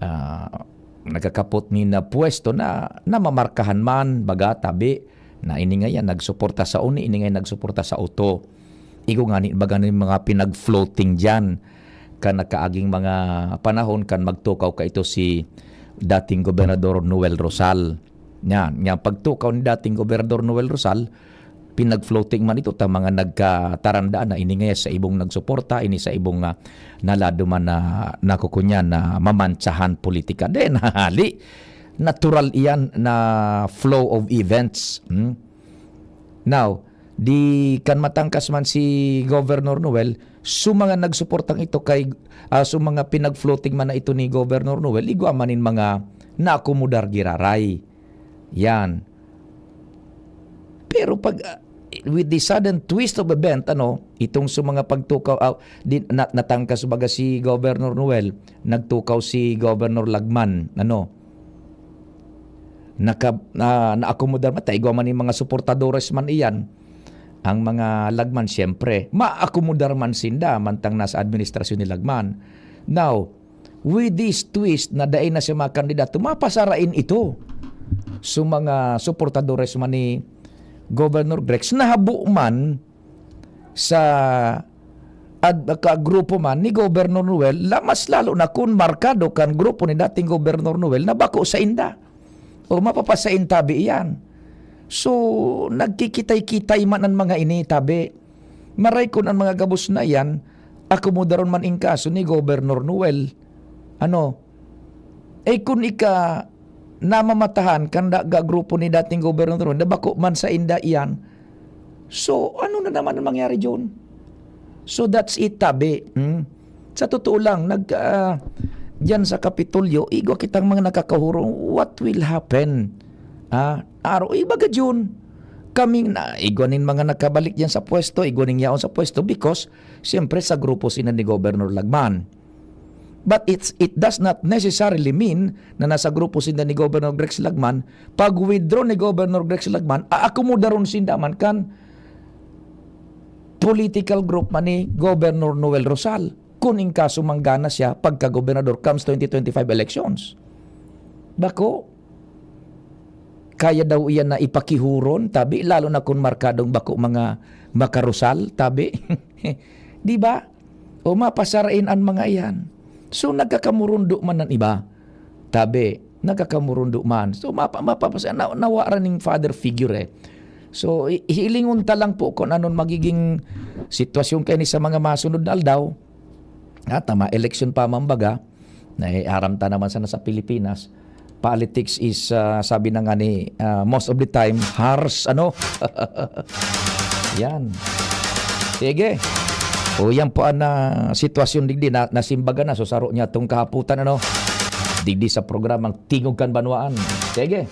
ah, nagkakapot ni na pwesto na namamarkahan man, baga, tabi, na ini nga yan, nagsuporta sa uni, ini nga yan, nagsuporta sa uto. Igo nga ni, baga ni mga pinag-floating dyan. Kan nakaaging mga panahon, kan magtukaw ka ito si dating Gobernador Noel Rosal. Yan, nga pagtukaw ni dating Gobernador Noel Rosal, pinag-floating man ito ta mga nagkatarandaan na ini nga sa ibong nagsuporta, ini sa ibong nga nalado man na nakukunyan na mamantsahan politika. Then, hali, natural iyan na flow of events. Hmm? Now, di kan matangkas man si Governor Noel, so mga nagsuportang ito kay, ah, so mga pinag-floating man na ito ni Governor Noel, igwa man in mga naakomodar giraray. Yan. Pero pag, ah, with the sudden twist of event, ano, itong sa mga pagtukaw, ah, di, na, natangkas baga si Governor Noel, nagtukaw si Governor Lagman, ano, naka, na, naakomodar man, ta igwa man yung mga suportadores man iyan, ang mga Lagman, siyempre, maakomodar man sinda, mantang nasa administrasyon ni Lagman. Now, with this twist na dai na siya makandidato, mapasarain ito sa mga suportadores man ni Governor Grex, nahabo man sa ad-, ka grupo man ni Governor Noel, la-, mas lalo na kun markado kan grupo ni dating Governor Noel na bako sainda. O mapapasain tabi iyan. So, nagkikitay-kitay man an mga ini tabi. Maray kun an mga gabos na iyan, akomodaron man in kaso ni Governor Noel. Ano? Eh, kun ika namamatahan kan da-, ga-, grupo ni dating Governor Noel, na bako man sainda iyan. So, ano na naman ang mangyari, John? So, that's it, tabi. Hmm? Sa totoo lang, nag, ah, diyan sa Kapitolyo, igwa kitang mga nakakahurong, what will happen? Ah, araw, ibaga, John. Kaming na, igwa nin mga nakabalik diyan sa pwesto, igwa nin yaon sa pwesto, because, siyempre, sa grupo sina ni Governor Lagman. But it's, it does not necessarily mean na nasa grupo sinda ni Governor Grex Lagman. Pag withdraw ni Governor Grex Lagman, aakomodaron sinda man kan political group man ni Governor Noel Rosal, kun in kaso manggana siya pagka-gobernador comes twenty twenty-five elections. Bako, kaya daw iyan na ipakihuron, tabi, lalo na kun markadong bako mga makarosal, tabi. Di ba? O mapasarain an mga iyan. So, nagkakamurundo man an iba. Tabi, nagkakamurundo man. So, mapa-, mapapasa-, na-, nawaran ning father figure eh. So, i-, hilingon ta lang po kung anon magiging sitwasyon kaini sa mga masunod na aldaw. At tama, election pa, mambaga. Na, eh, aram ta naman sana sa Pilipinas. Politics is, ah, sabi na nga ni, ah, most of the time, harsh, ano? Yan. Sige. O, yan po ang, ah, sitwasyon digdi na nasimbagan na. So, saro niya tong kahaputan, ano? Digdi sa programang Tingog Kan Banwaan. Sige.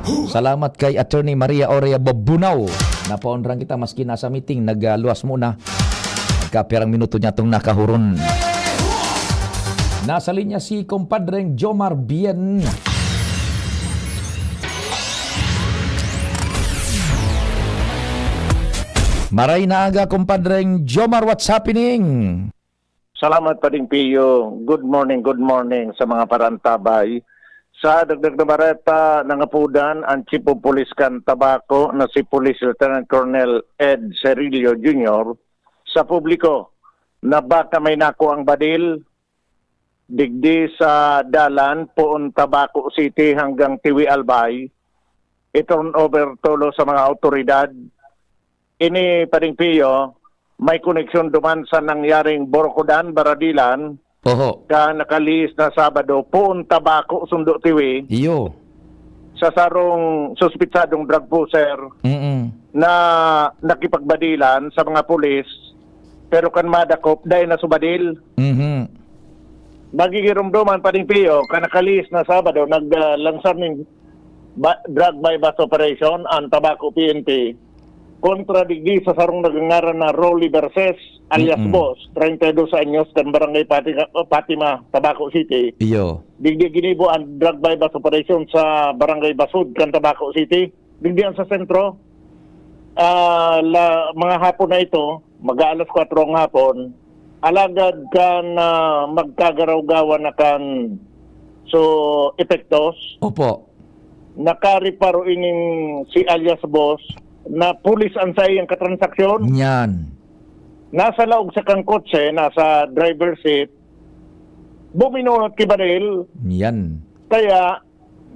Salamat kay Attorney Maria Orea Babunao. Napaonrang kita maski nasa meeting, nagluwas muna. Kapirang minuto niya tong nakahuron. Nasa linya si Compadreng Jomar Bien. Maray na aga, Compadreng Jomar, what's happening? Salamat, Pading Pio. Good morning, good morning sa mga parantabay. Sa dagdag na bareta, nangapudan ang Chief of Police kan Tabaco na si Police Lieutenant Colonel Ed Cerillo Junior sa publiko na baka may nakuang badil digdi sa dalan poon Tabaco City hanggang Tiwi Albay, i-turn over tolo sa mga awtoridad. Ini, Pading Pio, may koneksyon duman sa nangyaring Borocodan, Baradilan, Oho. Ka nakalihis na Sabado, poon Tabaco, Sundo Tiwi, Iyo. Sa sarong suspitsadong drug pusher Mm-mm. na nakipagbadilan sa mga pulis, pero kan madakop, dai na subadil. Mhm. Nagigiromdoman, Pading Pio, ka nakalihis na Sabado, naglansar nin ba-, drug buy-bust operation ang Tabaco P N P kontra digdi sa sarong nagngangaran na Rolly Verses, alias Mm-mm. Boss, treinta y dos anyos, kan Barangay Pati-, Fatima, Tabaco City. Iyo. Digdi ginibo ang drug buy-bust operation sa Barangay Basud, kan Tabaco City. Digdi ang sa sentro. Ah, la, mga hapon na ito, mag-aalas kwatro ng hapon, alagad kan, ah, magkagaraw-gawa na kan, so, epektos, Opo. Nakariparo ining si alias Boss na pulis ang saiyang katransaksyon. Yan. Nasa laog sa kang kotse, nasa driver seat, buminunot ki baril. Yan. Kaya,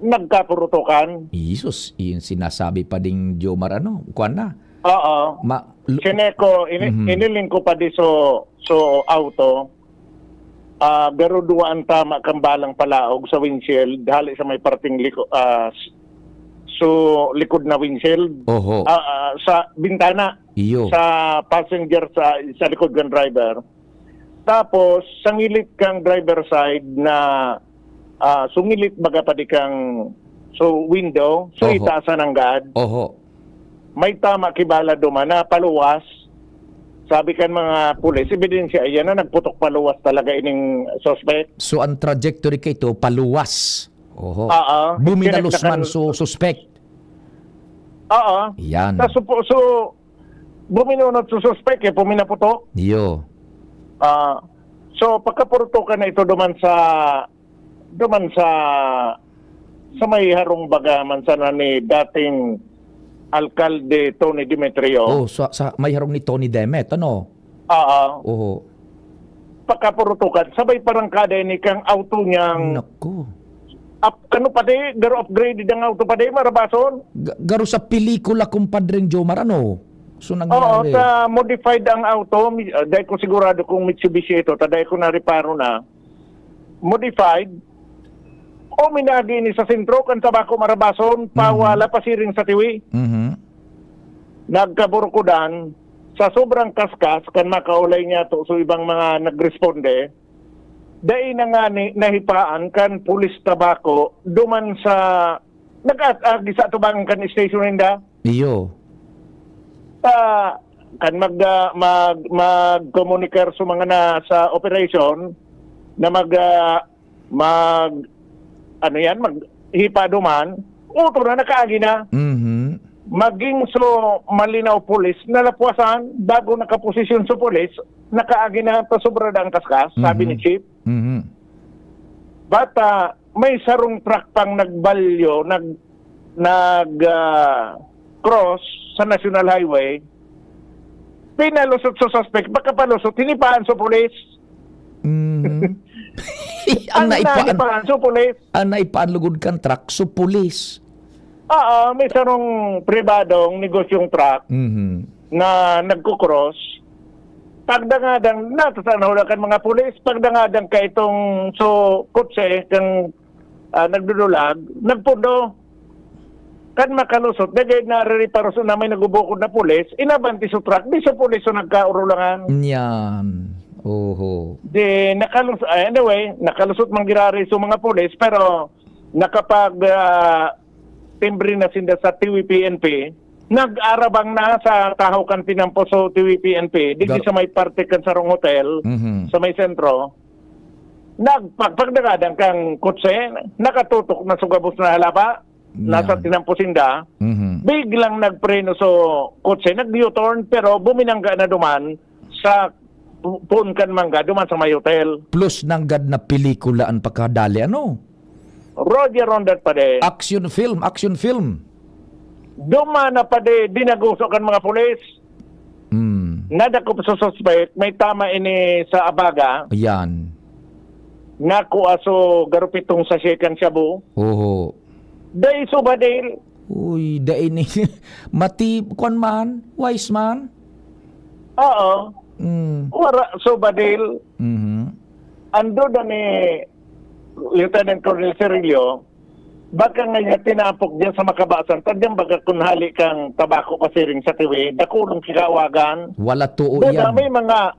nagkapurutukan. Jesus, yung sinasabi pa ding Jomar, ano, kuwan na. Oo. Ma-, lu- Sineco, ini-, Mhm. iniling ko pa di so, so auto. Ah, garo duwa ang tama kan balang palaog sa windshield, hali sa may parting liko-, ah, s-, so likod na windshield. Oho. Ah, ah, sa bintana. Iyo. Sa passenger sa, sa likod kan driver. Tapos, sa ngilit kang driver side na, ah, so ngilit baga pa di kang, so window, so Oho. itaas na nanggad. Oho. May tama ki bala duman na paluwas. Sabi kan mga pulis, ebidensya iyan na nagputok paluwas talaga ining suspect. So, ang trajectory ka ito, paluwas. Oho. Oo. Buminalos Kinagdakan man, so suspect. Oo. Yan. Tas supo-, so, buminunot so suspect, eh, puminaputok. Iyo. Ah, So, pagkapurutukan na ito duman sa, duman sa, sa may harong baga man sana ni dating Alkalde Tony Demetrio. Oh, sa, sa may harong ni Tony Demet, ano? Oo. Oho. Pagkapurutukan, sabay parangkada ini kang auto niyang Naku. Ap-, ano pa di, garo upgraded ang auto pa di, marabason? Ga-, garo sa pelikula, Kumpadreng Jomar, ano? So, Oo, nangyari? Sa modified ang auto, mi-, ah, dai ko sigurado kung Mitsubishi ito, ta dai ko nareparo na. Modified, o minagi ni sa sentro, kan Tabaco Marabason, Mhm. pawala pasiring sa Tiwi. Mhm. Nagkaburukudan, sa sobrang kaskas, kan makaulay niya to, so ibang mga nagresponde, dai na nga ni, nahipaan kan pulis Tabaco, duman sa, nag-at-, ah, gisa tubangan kan station ninda. Iyo. Ah, kan mag, ah, mag, magkomunikar sa mga na, sa operation, na mag, ah, mag, ano yan, maghipa duman, utro na, nakaagi na. Mhm. Maging so malinaw pulis, nalapwasan, bago nakaposisyon sa pulis, nakaagi na, pasobra na ang kaskas, sabi Mhm. ni Chief. Mhm. But, ah, may sarong truck pang nagbalyo, nag, nag, ah, cross sa National Highway, pinalusot sa suspect, pagkapalusot, hinipaan sa pulis. Mhm. Ang Ang naipaan, nahipahan sa pulis. ang naipaan lugod kan truck, so pulis. Oo, may sarong pribadong negosyong truck Mhm. na nagko-cross. Pagdangadang, natatanaw lang kan mga pulis, pagdangadang ka itong so kotse, kang, ah, nagdudulag, nagpundo. Kan makalusot, dagay na reriparo so na may nagubukod na pulis, inabante so truck, di so pulis so nagkaurulangan. Niyan. Oho. Di, nakalus-, ah, anyway, nakalusot man girari so mga pulis, pero nakapag, ah, timbre na sinda sa T V P N P, nag-arabang na sa tahaw kan tinampo so T V P N P, digdi Gar- sa may parte kan sarong hotel, Mhm. sa may sentro. Nagpagpagdagadan kang kotse, nakatutok na sa gabos na halaba, nasa Yan. tinampo sinda. Mhm. Biglang nagpreno so kotse, nag-U-turn, pero buminangga na duman sa pu-, puon kan mangga, duman sa may hotel. Plus nanggad na pelikula an pagkadali, ano? Roger Rondat pa din. Action film, action film. Duman na pa di, dinaguso kan mga pulis. Hmm. Nadakop sa suspect, may tama ini sa abaga. Ayan. Nakuha so garupitong sachet kan shabu. Oho. Dai subadil. Uy, dai ni mati, kwan man, wise man. Oo. Mm. Wara subadil. Mhm. Ang duda ni Lieutenant Colonel Cirillo, baka nga niya tinapok diyan sa makabasan, tadyang baga kun hali kang tabako pasiring sa tiwi, dakulong kikawagan. Wala too Duda iyan. may mga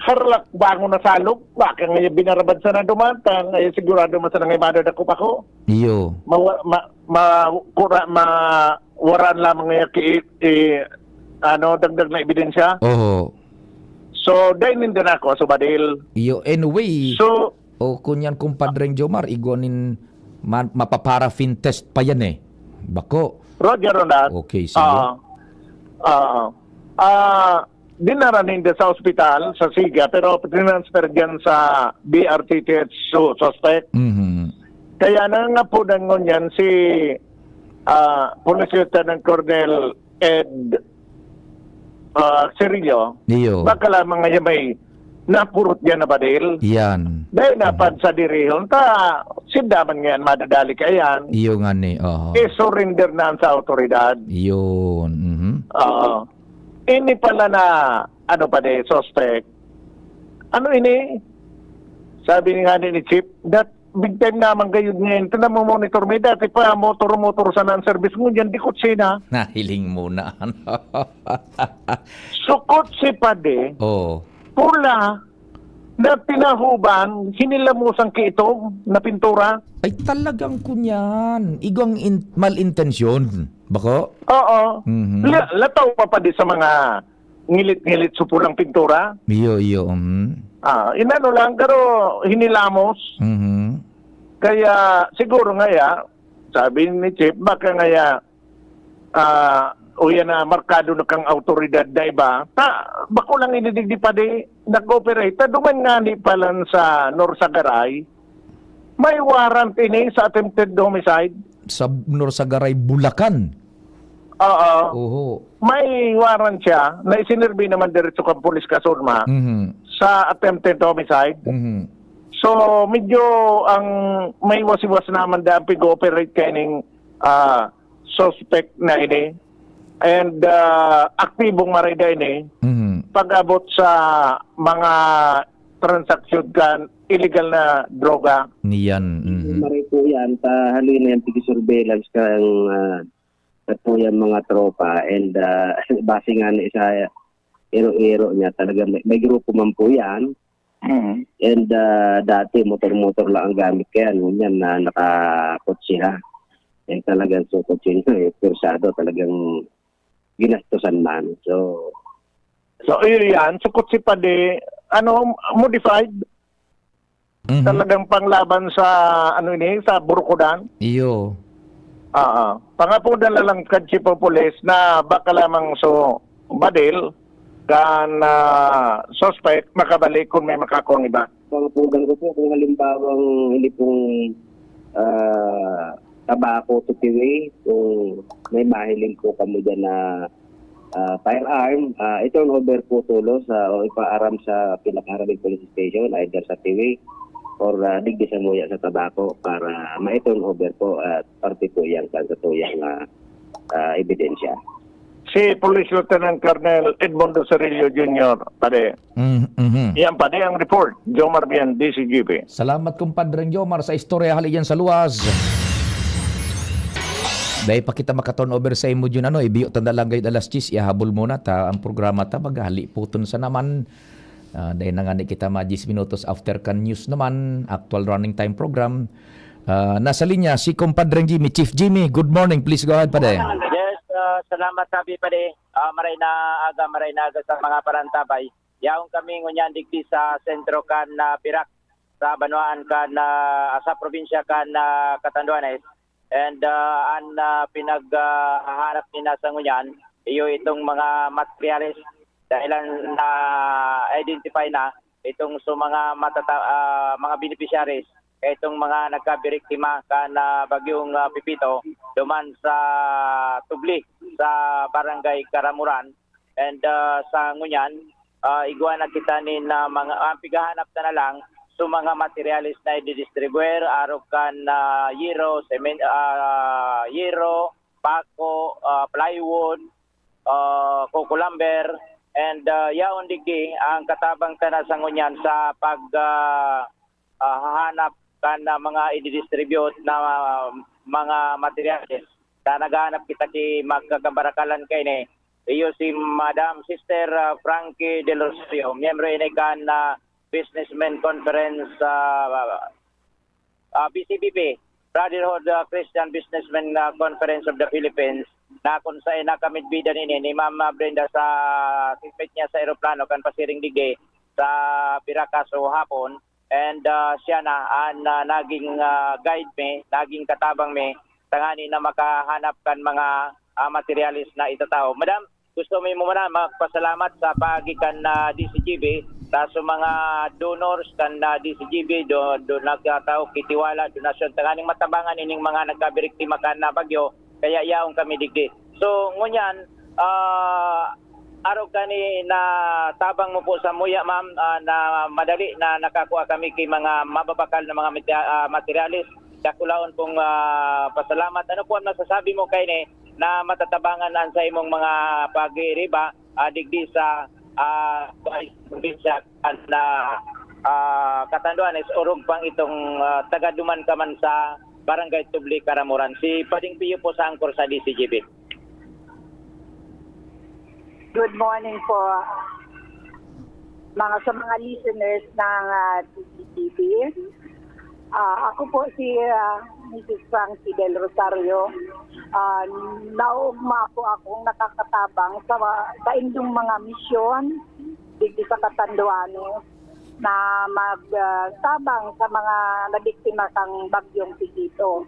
harlak bangon na salog, baka nga niya binarabad sa nadumantang, ay sigurado man sa nangimada dakop ako. Iyo. Mawa-, ma-, ma-, kura-, ma-, waraan lamang niya ki-, i-, ano, dagdag na ebidensya. Oho. So, dai ninda nako, so badil. Iyo, anyway. So, O, kunyan, Kumpadreng Jomar, igwa nin ma-, mapaparafin test pa yan eh. Bako. Roger on that. Okay, sige. Oo. Oo. Ah, dinara ninda sa ospital, sa Siga, pero tinransfer dyan sa B R T T H su-, suspect. Mhm. Kaya nangangapunan ngunyan si, ah, Police Lieutenant Colonel Ed, ah, Cirillo. Iyo. Baka lamang nga may napurot diyan na badil. Yan. Dahil Mhm. napad sa dirihon, ta, sinda man ngayon madadali kaiyan. Iyo nga ni, oho. I-surrender na sa awtoridad. Yun, mhm. Oo. Ini pala na, ano pa di, suspect. Ano ini? Sabi nga ni, ni Chief, that big time naman gayud ngayon. Ito na mo monitor, may dati pa, motor-motor sana ang service mo dyan, di kutsina. Nahiling mo na. Sukot si Pade, Oo. pula, na pinahuban, hinilamusang kiitom na pintura. Ay, talagang kunyan. Igwang in-, mal-intensyon. Bako? Oo. Mhm. La-, lataw pa pa di sa mga ngilit-ngilit sa pulang pintura. Iyo, iyo, mhm. Ah, inano lang, pero hinilamos. Mhm. Kaya, siguro nga ya, sabi ni Chief, baka nga ya, ah, o yan na markado na kang awtoridad na iba, ta, bako lang ini digdi padi nag-operate. Ta duman ngani pa lang sa Norsagaray, may warrant ini sa attempted homicide. Sa Norsagaray, Bulacan. Oo. Oho. May warrant siya na isinirbi naman diretso kang pulis kasurma Mhm. sa attempted homicide. Mhm. So, medyo ang may wasiwas naman daan pig-ooperate kaining, ah, suspect na ini. And, ah, aktibong maray da ini Mhm. pag-abot sa mga transaksyon kan illegal na droga. Niyan. Mhm. Maray po yan, ta haloy na yan, pigi-surveillance kan, ah, kan po yan mga tropa. And, ah, base nga ni sa iro-iro niya, talaga may, may grupo man po yan. Mhm. And, ah, dati motor-motor lang ang gamit kaya ngunyan na nakakotse na. Eh, talagang so kotse na, eh, pursado, talagang ginastosan man. So, So, yun yan. So, kotse padi, ano, modified. Mhm. Talagang panglaban sa, ano ini, sa burukudan. Iyo. Ah, ah. Pangapodan na lang kan Chief of Police na baka lamang so badil kan, ah, suspect makabalik kung may makakuha ang iba. Pangapodan ko po kung halimbawang hindi pong, ah, tabako to kiwi, kung may mahiling po kamo dyan na, ah, firearm, ah, i-turn over po tulos, ah, o ipaaram sa pinakaharing police station, either sa Tiwi or, ah, digdi sa Muya sa Tabaco para ma-turn over po at parte po yan kan sa tuyang, ah, ah, ebidensya. Si Police Lieutenant Colonel Edmundo Cerillo Junior, pare. Mm, mhm. Yan, pare, ang report. Jomar Bian, D C G B. Salamat, Compadre Jomar, sa istorya hali yan sa luwas. Dai pa kita maka-turn over sa imo, Jun, ano, ibiyo ta na lang gayud alas diyes, ihabol mo na ta ang programa ta, maghali puton sa naman. Ah, dai na nga ni kita ma diyes minutos after kan news naman, actual running time program. Ah, nasa linya si Compadre Jimmy. Chief Jimmy, good morning. Please go ahead, pare. Yes, ah, salamat, Happy Pare. Ah, maray na aga, maray na aga sa mga parantabay. Yaon kami ngunyan digdi sa sentro kan, ah, Pirak, sa banwaan kan, ah, sa probinsya kan, ah, Catanduanes. And, ah, an, ah, pinag, ah, hahanap nina sa ngunyan, iyo itong mga materyales dahil na-identify na itong sa mga matata-, ah, mga beneficiaries, itong mga nagkabiriktima kan, ah, bagyong, ah, Pepito duman sa Tubli, sa Barangay Caramoran. And, ah, sa ngunyan, ah, igwa na kita nin, ah, mga, ang pighahanap ta na lang, so mga materyales na ididistribuer, arog kan, ah, yero, semen-, ah, yero, pako, ah, plywood, ah, coco lumber, and, ah, yaon digdi ang katabang ta na sa ngunyan sa pag, ah, ah, hahanap kan, ah, mga ididistribute na, ah, mga materyales. Ta naghahanap kita ki magkakabarakalan kaini. Iyo si Madam Sister, ah, Frankie Del Rosario, miyembro ini kan, ah, Businessmen Conference, ah, ah, B C B P, Brotherhood, ah, Christian Businessmen, ah, Conference of the Philippines, na kun saen nakamidbidan ini ni Ma'am, ah, Brenda sa tingpit niya sa eroplano kan pasiring digdi sa Biracas o hapon. And, ah, siya na an, ah, naging, ah, guide mi, naging katabang mi, tangani na makahanap kan mga, ah, materyales na itatao. Madam, gusto mi muna magpasalamat sa paagi kan, ah, D C G B sa, sa mga donors kan, ah, D C G B, do, do nagtatao kitiwala, donasyon, tanganing matabangan ining mga nagkabiriktima kan, ah, bagyo, kaya yaon kami digdi. So, ngunyan, ah, arog kani na tabang mo po sa muya, ma'am, ah, na madali na nakakua kami ki mga mababakal na mga mate-, ah, materyales. Dakulaon pong, ah, pasalamat. Ano po ang masasabi mo kaini na matatabangan an sa imong mga pagiriba, ah, digdi sa, ah, probinsya na, ah, Catanduanes, orog pang itong, ah, taga duman ka man sa Barangay Tubli, Caramoran? Si Pading Pio po sa angkor sa D C G B. Good morning po, mga, sa mga listeners ng, ah, D C T V. Ah, ako po si, ah, Missus Frankie Del Rosario. Ah, naugma po akong nakakatabang sa, sa indong mga misyon digdi sa Catanduanes na mag, ah, tabang sa mga nabiktima kang Bagyong Pepito.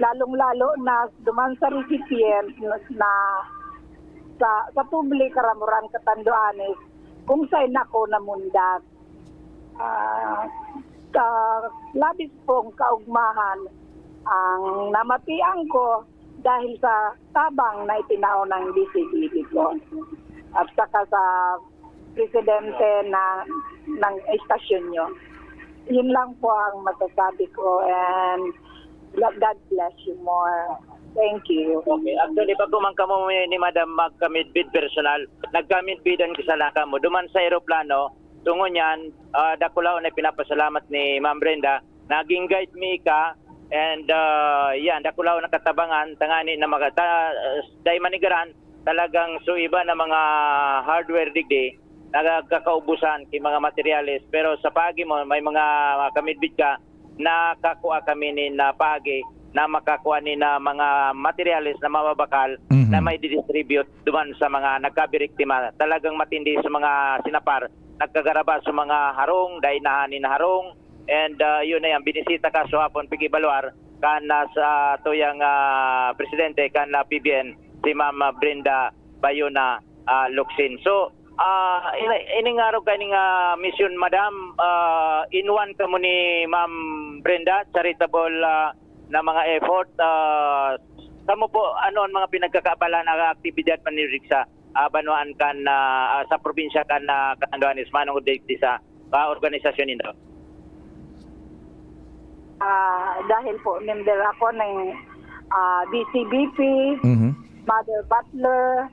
Lalong-lalo na duman sa recipient na, na sa, sa Tubli, Karamuran, Catanduanes, kung saen ako namundag. Ah, sa labis pong kaugmahan ang namatian ko dahil sa tabang na itinao ng D C D D po at saka sa presidente na, ng estasyon nyo. Yun lang po ang masasabi ko, and God bless you more. Thank you. Okay. Actually, bago man kamo ni, ni Madam magkamidbid personal, nagkamidbidan ko sa laka mo. Duman sa eroplano, tungo niyan, ah, dakulaon na pinapasalamat ni Ma'am Brenda. Naging guide mi ka, and ah, yan, dakulaon na katabangan, tangani na magata, dai manigaran, talagang so iba na mga hardware digdi, nagkakaubusan ki mga materyales. Pero sa paagi mo, may mga kamidbid ka, nakakua kami ni na paagi na makakua ni na mga materyales na mababakal Mhm. na may distribute duman sa mga nagkabiriktima. Talagang matindi sa mga sinapar, nagkagaraba sa mga harong, dainahan ni harong, and ah, yun na yan, binisita ka sa hapon, pigibaluar, kan ah, sa tuyang ah, presidente, kan ah, P B N, si Ma'am ah, Brenda Bayona ah, Locsin. So, ah, ini- ining araw kaning ah, mission, Madam, ah, inuan kamo ni Ma'am Brenda, charitable ah, na mga effort. Ah, kamo po, ano ang mga pinagkakaabalahan na aktibidad panindig sa ah, banwaan kan ah, ah, sa probinsya kan ah, Catanduanes, manong di, di sa ah, organisasyon nindo? Ah, dahil po member ako ng ah, B C B P, Mhm. Mother Butler,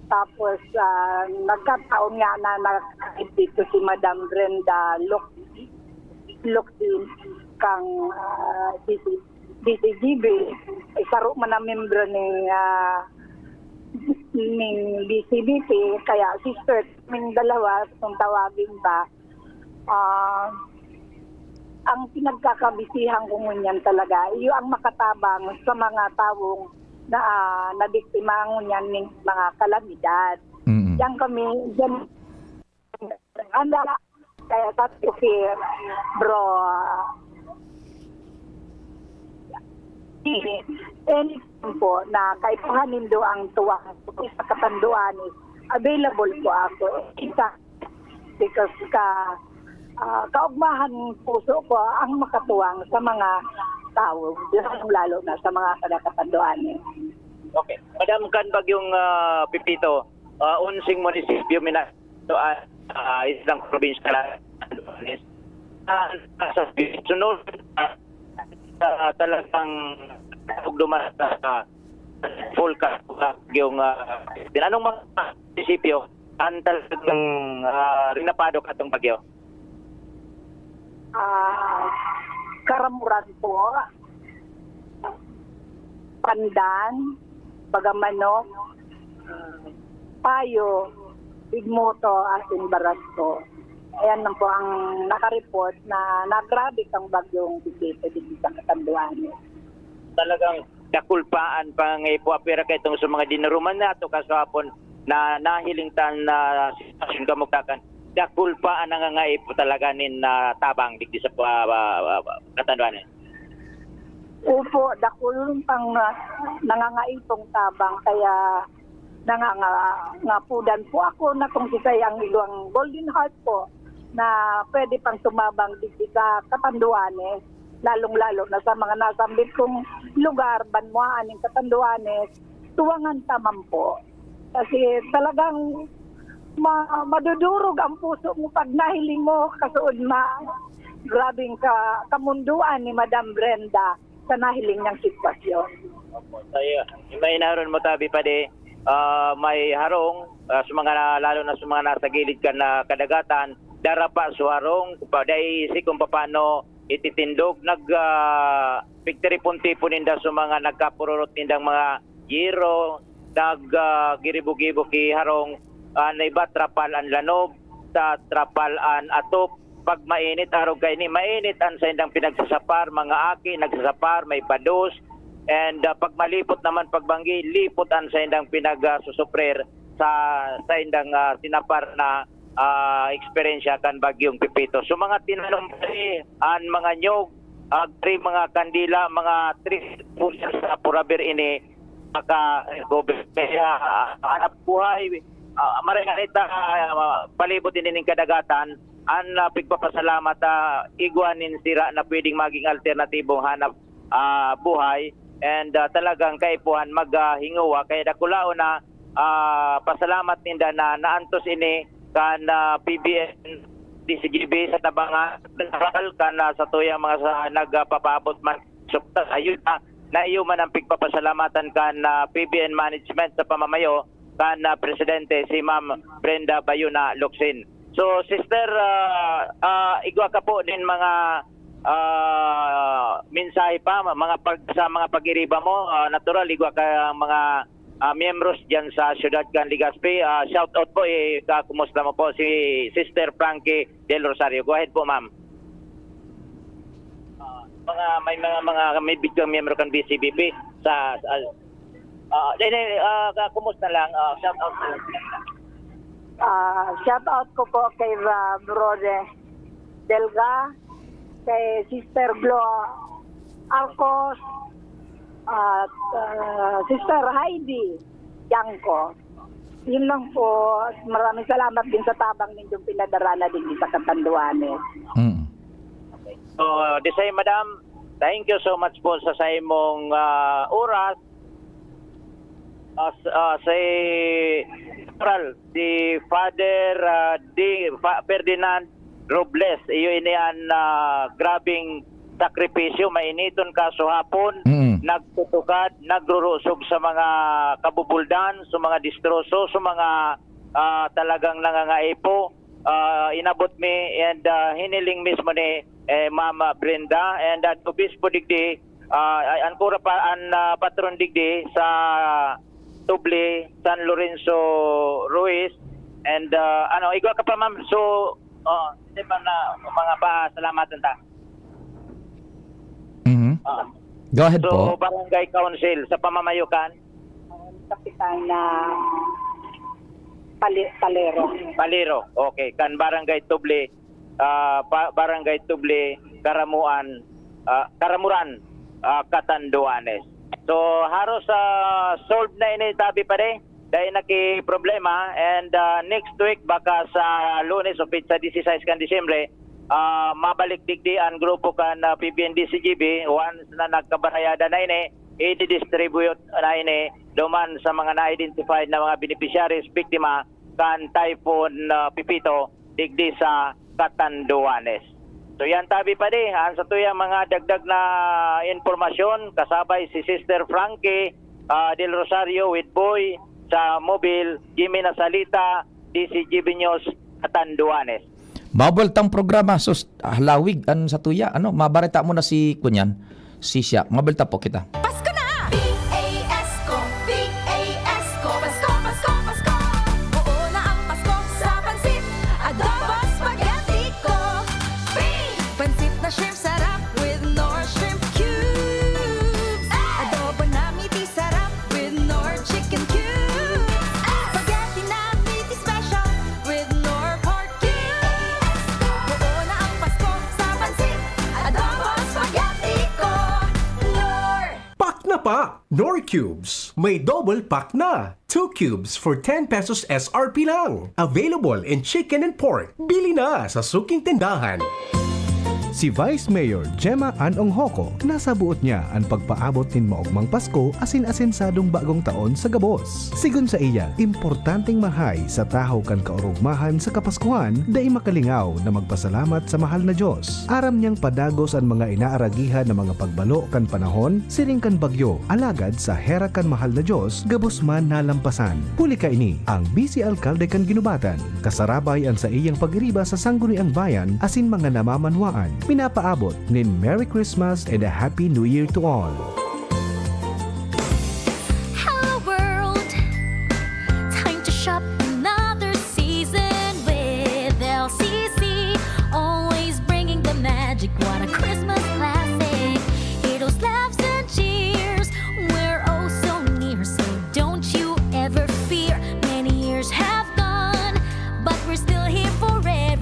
tapos ah, nagkataon nga na nakakit dito si Madam Brenda Lok Lokdin kang ah, D C, D C G B, ay saro man ang membro ning ah, ning D C B P, kaya sister kaming dalawa kung tawagin ba. Ah, ang pinagkakabisihan ko ngunyan talaga, iyo ang makatabang sa mga tawong na ah, nabiktima ngunyan ning mga kalamidad. Mm. Diyan kami, diyan, anda, kaya sabi ko si bro, ah, anytime po na kaipuhan nindo ang tuwang sa katanduan, available po ako. Isa, because ka, ah, kaugmahan ng puso ko ang makatuwang sa mga tao, lalo na sa mga taga-Catanduanes. Okay. Madam, kan bagyong ah, Pepito, ah, unsing munisipyo mina to ah, ah, isang probinsya na ah, sa sunod ah, ah, talagang duman sa full ka yung ah, din anong mga munisipyo ang talagang ah, rinapado katong bagyo? Ah, Karamuran po, Pandan, Bagamanok, Payo, Bigmoto, asin Barasco. Ayan lang po ang nakareport na nagrabe kang bagyong Pepito dito sa Catanduanes. Talagang dakul pa an pangangaipo, apira kay itong sa mga dinaruman nato kaswapon na nahiling tan na sitwasyon kamugtakan. Dakul pa ang nangangaipo talaga nin ah, tabang digdi sa ah, ah, ah, Catanduanes. Opo, dakul pang ah, nangangaipong tabang, kaya nangangapudan po ako na kung sisay ang igwang Golden Heart po na pwede pang tumabang digdi sa Catanduanes, lalong-lalo na sa mga nasambit kong lugar, banwaan ng Catanduanes, tuwangan ta man po. Kasi talagang ma- madudurog ang puso mo pag nahiling mo, kasuod ma grabing ka kamunduan ni Madam Brenda sa nahiling niyang sitwasyon. Opo. Tayo, imainaron mo tabi pa di, ah, may harong ah, sa mga lalo na sa mga nasa gilid kan ah, kadagatan, darapa sa harong, pa dai si kung paano ititindog, nag ah, pigtiripon-tipon ninda sa mga nagkapururot nindang mga yero, nag ah, giribo-gibo ki harong, ah, na iba trapal an lanog, sa trapal an atop, pag mainit, arog kaini, mainit an saindang pinagsasapar, mga aki nagsasapar, may pados, and ah, pag malipot naman pagbanggi, lipot an saindang pinagsusuprir sa saindang ah, sinapar na ah, eksperyensya kan bagyong Pepito. So mga tinanom diri, an mga nyog, ah, diri mga kandila, mga trees po sa Purabir ini, maka-recover. Kaya, ah, hanap buhay, ah, maray na ita, ah, palibot ini ning kadagatan, an, ah, pigpapasalamat, ah, igwa nin sira na pwedeng maging alternatibong hanap, ah, buhay. And, ah, talagang kaipuhan mag, ah, hinguwa. Kaya dakulaon na, ah, pasalamat ninda na naantos ini kan, ah, P B N D C G B sa tabangan, kan, ah, sa tuyang mga sa nagpapaabot man suktas ayuda, na iyo man ang pigpapasalamatan kan, ah, P B N management sa pamamayo kan, ah, presidente si Ma'am Brenda Bayona Locsin. So, sister, ah, ah, igwa ka po nin mga, ah, mensahe pa, ma-, mga pag-, sa mga pag-iriba mo, ah, natural, igwa ka mga, ah, miyembros diyan sa siyudad kan Legazpi. Ah, shout out po, eh, kakumusta mo po si Sister Frankie Del Rosario? Go ahead po, ma'am. Ah, mga, may mga, mga, may biglang miyembro kan B C B P sa, sa, ah, di, di, ah, ka-, kumusta lang? Ah, shout out po. Ah, shout out ko po kay, ah, Brother Delga, kay Sister Glo Arcos, at, ah, Sister Heidi Bianco. Yun lang po. Maraming salamat din sa tabang ninyong pinadara na din sa Catanduanes. Mm. So, the same, madam. Thank you so much po sa, sa imong, ah, oras. As, ah, si General, si Father, ah, di, Fa-, Ferdinand Robles, iyo ini an, ah, grabeng sakripisyo, mainiton kasuhapon, Mm. nagtutukad, nagrurusog sa mga kabubuldan, sa mga distroso, sa mga, ah, talagang nangangaipo. Ah, inabot mi and, ah, hiniling mismo ni, eh, Ma'am Brenda and an obispo digdi, ah, ay, an kura pa, an, ah, patron digdi sa Tubli, San Lorenzo Ruiz, and, ah, ano, igwa ka pa, ma'am. So, oh, di ba na, mga pasalamatan ta? Mhm. Ah. Go ahead So, po. Barangay Council sa pamamayo kan? Kapitan na Pali-, Palero. Palero. Okay, kan Barangay Tubli, ah, pa-, Barangay Tubli, Karamuan, ah, Karamuran, ah, Catanduanes. So, haros, ah, solved na ini, tabi pa di. Dai na ki problema. And, ah, next week, baka sa Lunes o petsa disisais kan Disyembre, ah, mabalik digdi an grupo kan, ah, P B N D C G B. Once na nagkabarayada na ini, i-distribute na ini duman sa mga na-identified na mga beneficiaries, biktima kan Typhoon, ah, Pepito digdi sa Catanduanes. So yan, tabi pa di, an satuyang mga dagdag na impormasyon, kasabay si Sister Frankie, ah, Del Rosario with Boy sa Mobil, Jimmy Nasalita, D C G B News, Catanduanes. Bawal tang programa, sus, ah, lawig an satuya, ano, mabareta mo na si, kunyan, si siya. Mabalta po kita. Pasko na! P A S ko, P A S ko, Pasko, Pasko, Pasko. Oo na ang Pasko sa pansit, adobo, spaghetti ko. Free! Pansit na shrimp sarap with Knorr Shrimp Cubes. Adobo na meaty sarap with Knorr Chicken Cubes. Spaghetti na meaty special with Knorr Pork Cubes. Oo na ang Pasko sa pansit, adobo, spaghetti ko. Knorr! Pack na pa! Knorr Cubes! May double pack na! Two cubes for ten pesos S R P lang. Available in chicken and pork. Bili na sa suking tindahan. Si Vice Mayor Gemma Ann Onghoco, nasaboot niya an pagpaabot nin maogmang Pasko asin asensadong bagong taon sa gabos. Sigon saiya, importanteng mahay sa tahaw kan kaorogmahan sa Kapaskuhan, dai makalingaw na magpasalamat sa mahal na Dios. Aram niyang padagos an mga inaaragihan na mga pagbalo kan panahon, siring kan bagyo, alagad sa hera kan mahal na Dios, gabos man nalampasan. Huli kaini, ang Vice Alkalde kan Guinobatan, kasarabay an saiyang pag-iriba sa sangguniang bayan asin mga namamanwaan, minapaabot nin Merry Christmas and a Happy New Year to all. Hello world! Time to shop another season with L C C. Always bringing the magic. What a Christmas classic. Heroes, laughs, and cheers. We're oh so near, so don't you ever fear. Many years have gone, but we're still here for everyone.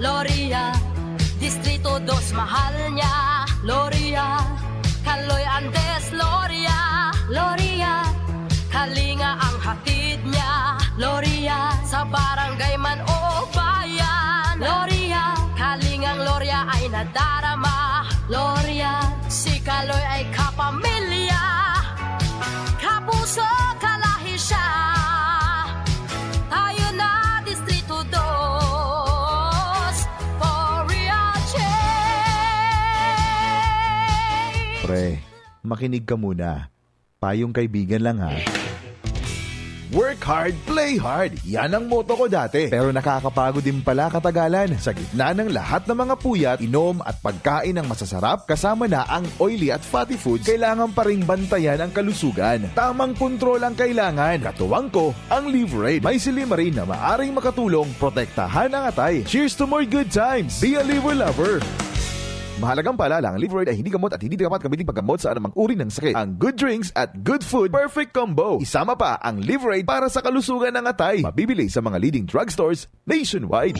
Loria, Distrito dos mahal niya. Loria, Kaloy Andes, Loria. Loria, Kalinga ang hatid niya. Loria, sa barangay man o bayan. Loria, Kalingang Loria ay nadarama. Loria, si Kaloy ay kapamilya. Kapuso, kalahi siya. Tayo na, Distrito dos, for real change. Pre, makinig ka muna. Payong kaibigan lang ha. Work hard, play hard. Yan ang motto ko dati. Pero nakakapagod din pala katagalan. Sa gitna ng lahat ng mga puyat, inom at pagkain ng masasarap, kasama na ang oily at fatty foods, kailangan pa ring bantayan ang kalusugan. Tamang kontrol ang kailangan. Katuwang ko, ang Liverade. May silimarin na maaring makatulong protektahan ang atay. Cheers to more good times! Be a Liver Lover! Mahalagang paalala, ang Liverade ay hindi gamot at hindi dapat gamitin paggamot sa anumang uri ng sakit. Ang good drinks at good food, perfect combo. Isama pa ang Liverade para sa kalusugan ng atay. Mabibili sa mga leading drugstores nationwide.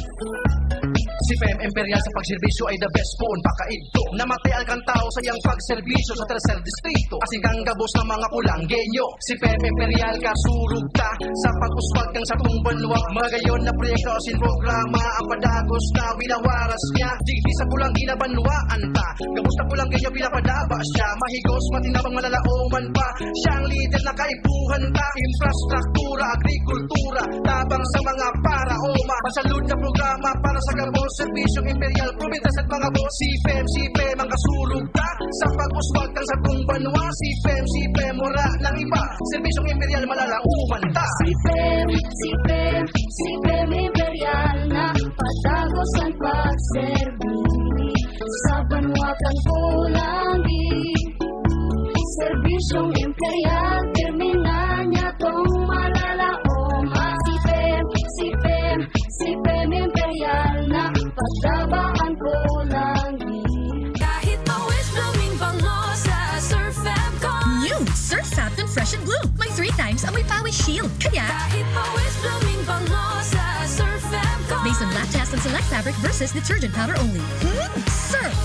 Si P M Imperial sa pagserbisyo ay the best poon pakaidto. Namatay alkan tao sa iyang pagserbisyo sa tercer distrito. Asin kang gabos ng mga pulanggenyo. Si P M Imperial kasurog ta sa pag-uswag kan satong banwa. Magayon na proyekto asin programa ang padagos na winawaras niya. Digdi sa pulang ginabanwaan ta. Gabos na pulang ganyan pinapadaba siya. Mahigos, matinabang malalaoman pa. Siya ang lider na kaipuhan ta. Infrastruktura, agrikultura, tabang sa mga paraoma. Masalud na programa para sa gabos. Serbisyong imperial, probinsya at mga boss. Si P M, si P M ang kasurog ta. Sa pag-uswag kan satong banwa. Si P M, si P M, wala nang iba. Serbisyong imperial, malalaoman ta. Si P M, si P M, si P M Imperial na patagos ang pagserbi sa banwa kan Polangi. Serbisyong Imperial, terminal niya tong malalaom. Ah, si P M, si P M, si P M Imperial na pagdaba ang Polangi. Kahit pawis blooming bango sa Surf Fab Con. New Surf Fab Con Fresh and Bloom. May three times amoy pawis shield. Kaya, Kahit pawis blooming bango sa Surf Fab Con. Based on lab test and select fabric versus detergent powder only. Hmm, Surf!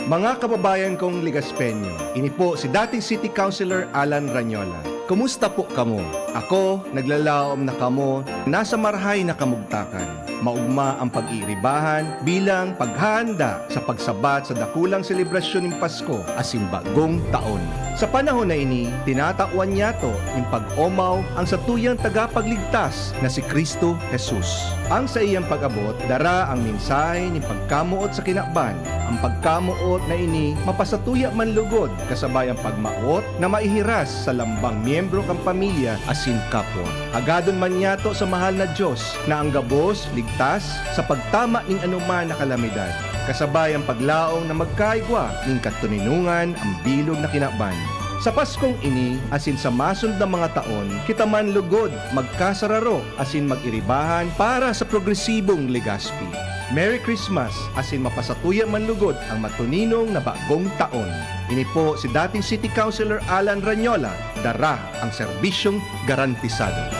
Mga kababayan kong Legaspeño, ini po si dating City Councilor Alan Ranyola. Kumusta po kamo? Ako, naglalaom na kamo, nasa marahay na kamugtakan. Maugma ang pag-iiribahan bilang paghahanda sa pagsabat sa dakulang selebrasyon nin Pasko asin Bagong Taon. Sa panahon na ini, tinatawan niyato nin pag-omaw ang satuyang tagapagligtas na si Cristo Jesus. Ang saiyang pag-abot dara ang mensahe nin pagkamoot sa kinaban. Ang pagkamoot na ini mapasatuya man lugod kasabay ang pagmaot na maihiras sa lambang miyembro kan pamilya asin kapwa. Hagadon man niyato sa mahal na Dios na ang gabos ligtas sa pagtama nin anoman na kalamidad, kasabay ang paglaom na magkaigwa nin katoninongan ang bilog na kinaban. Sa Paskong ini asin sa masunod na mga taon, kita man lugod magkasararo asin mag-iribahan para sa progresibong Legazpi. Merry Christmas asin mapasatuya man lugod ang matuninong na bagong taon. Ini po si dating City Councilor Alan Ranyola, dara ang serbisyong garantisado.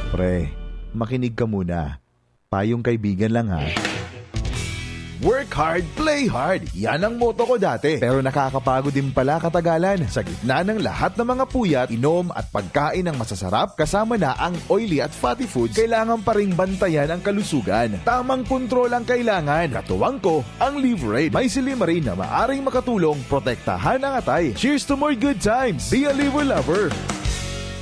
Pre, makinig ka muna. Payong kaibigan lang ha. Work hard, play hard. Yan ang motto ko dati. Pero nakakapagod din pala katagalan. Sa gitna ng lahat ng mga puyat, inom at pagkain ng masasarap, kasama na ang oily at fatty foods, kailangan pa ring bantayan ang kalusugan. Tamang kontrol ang kailangan. Katuwang ko, ang Liverade. May silimarin na maaring makatulong protektahan ang atay. Cheers to more good times! Be a Liver Lover!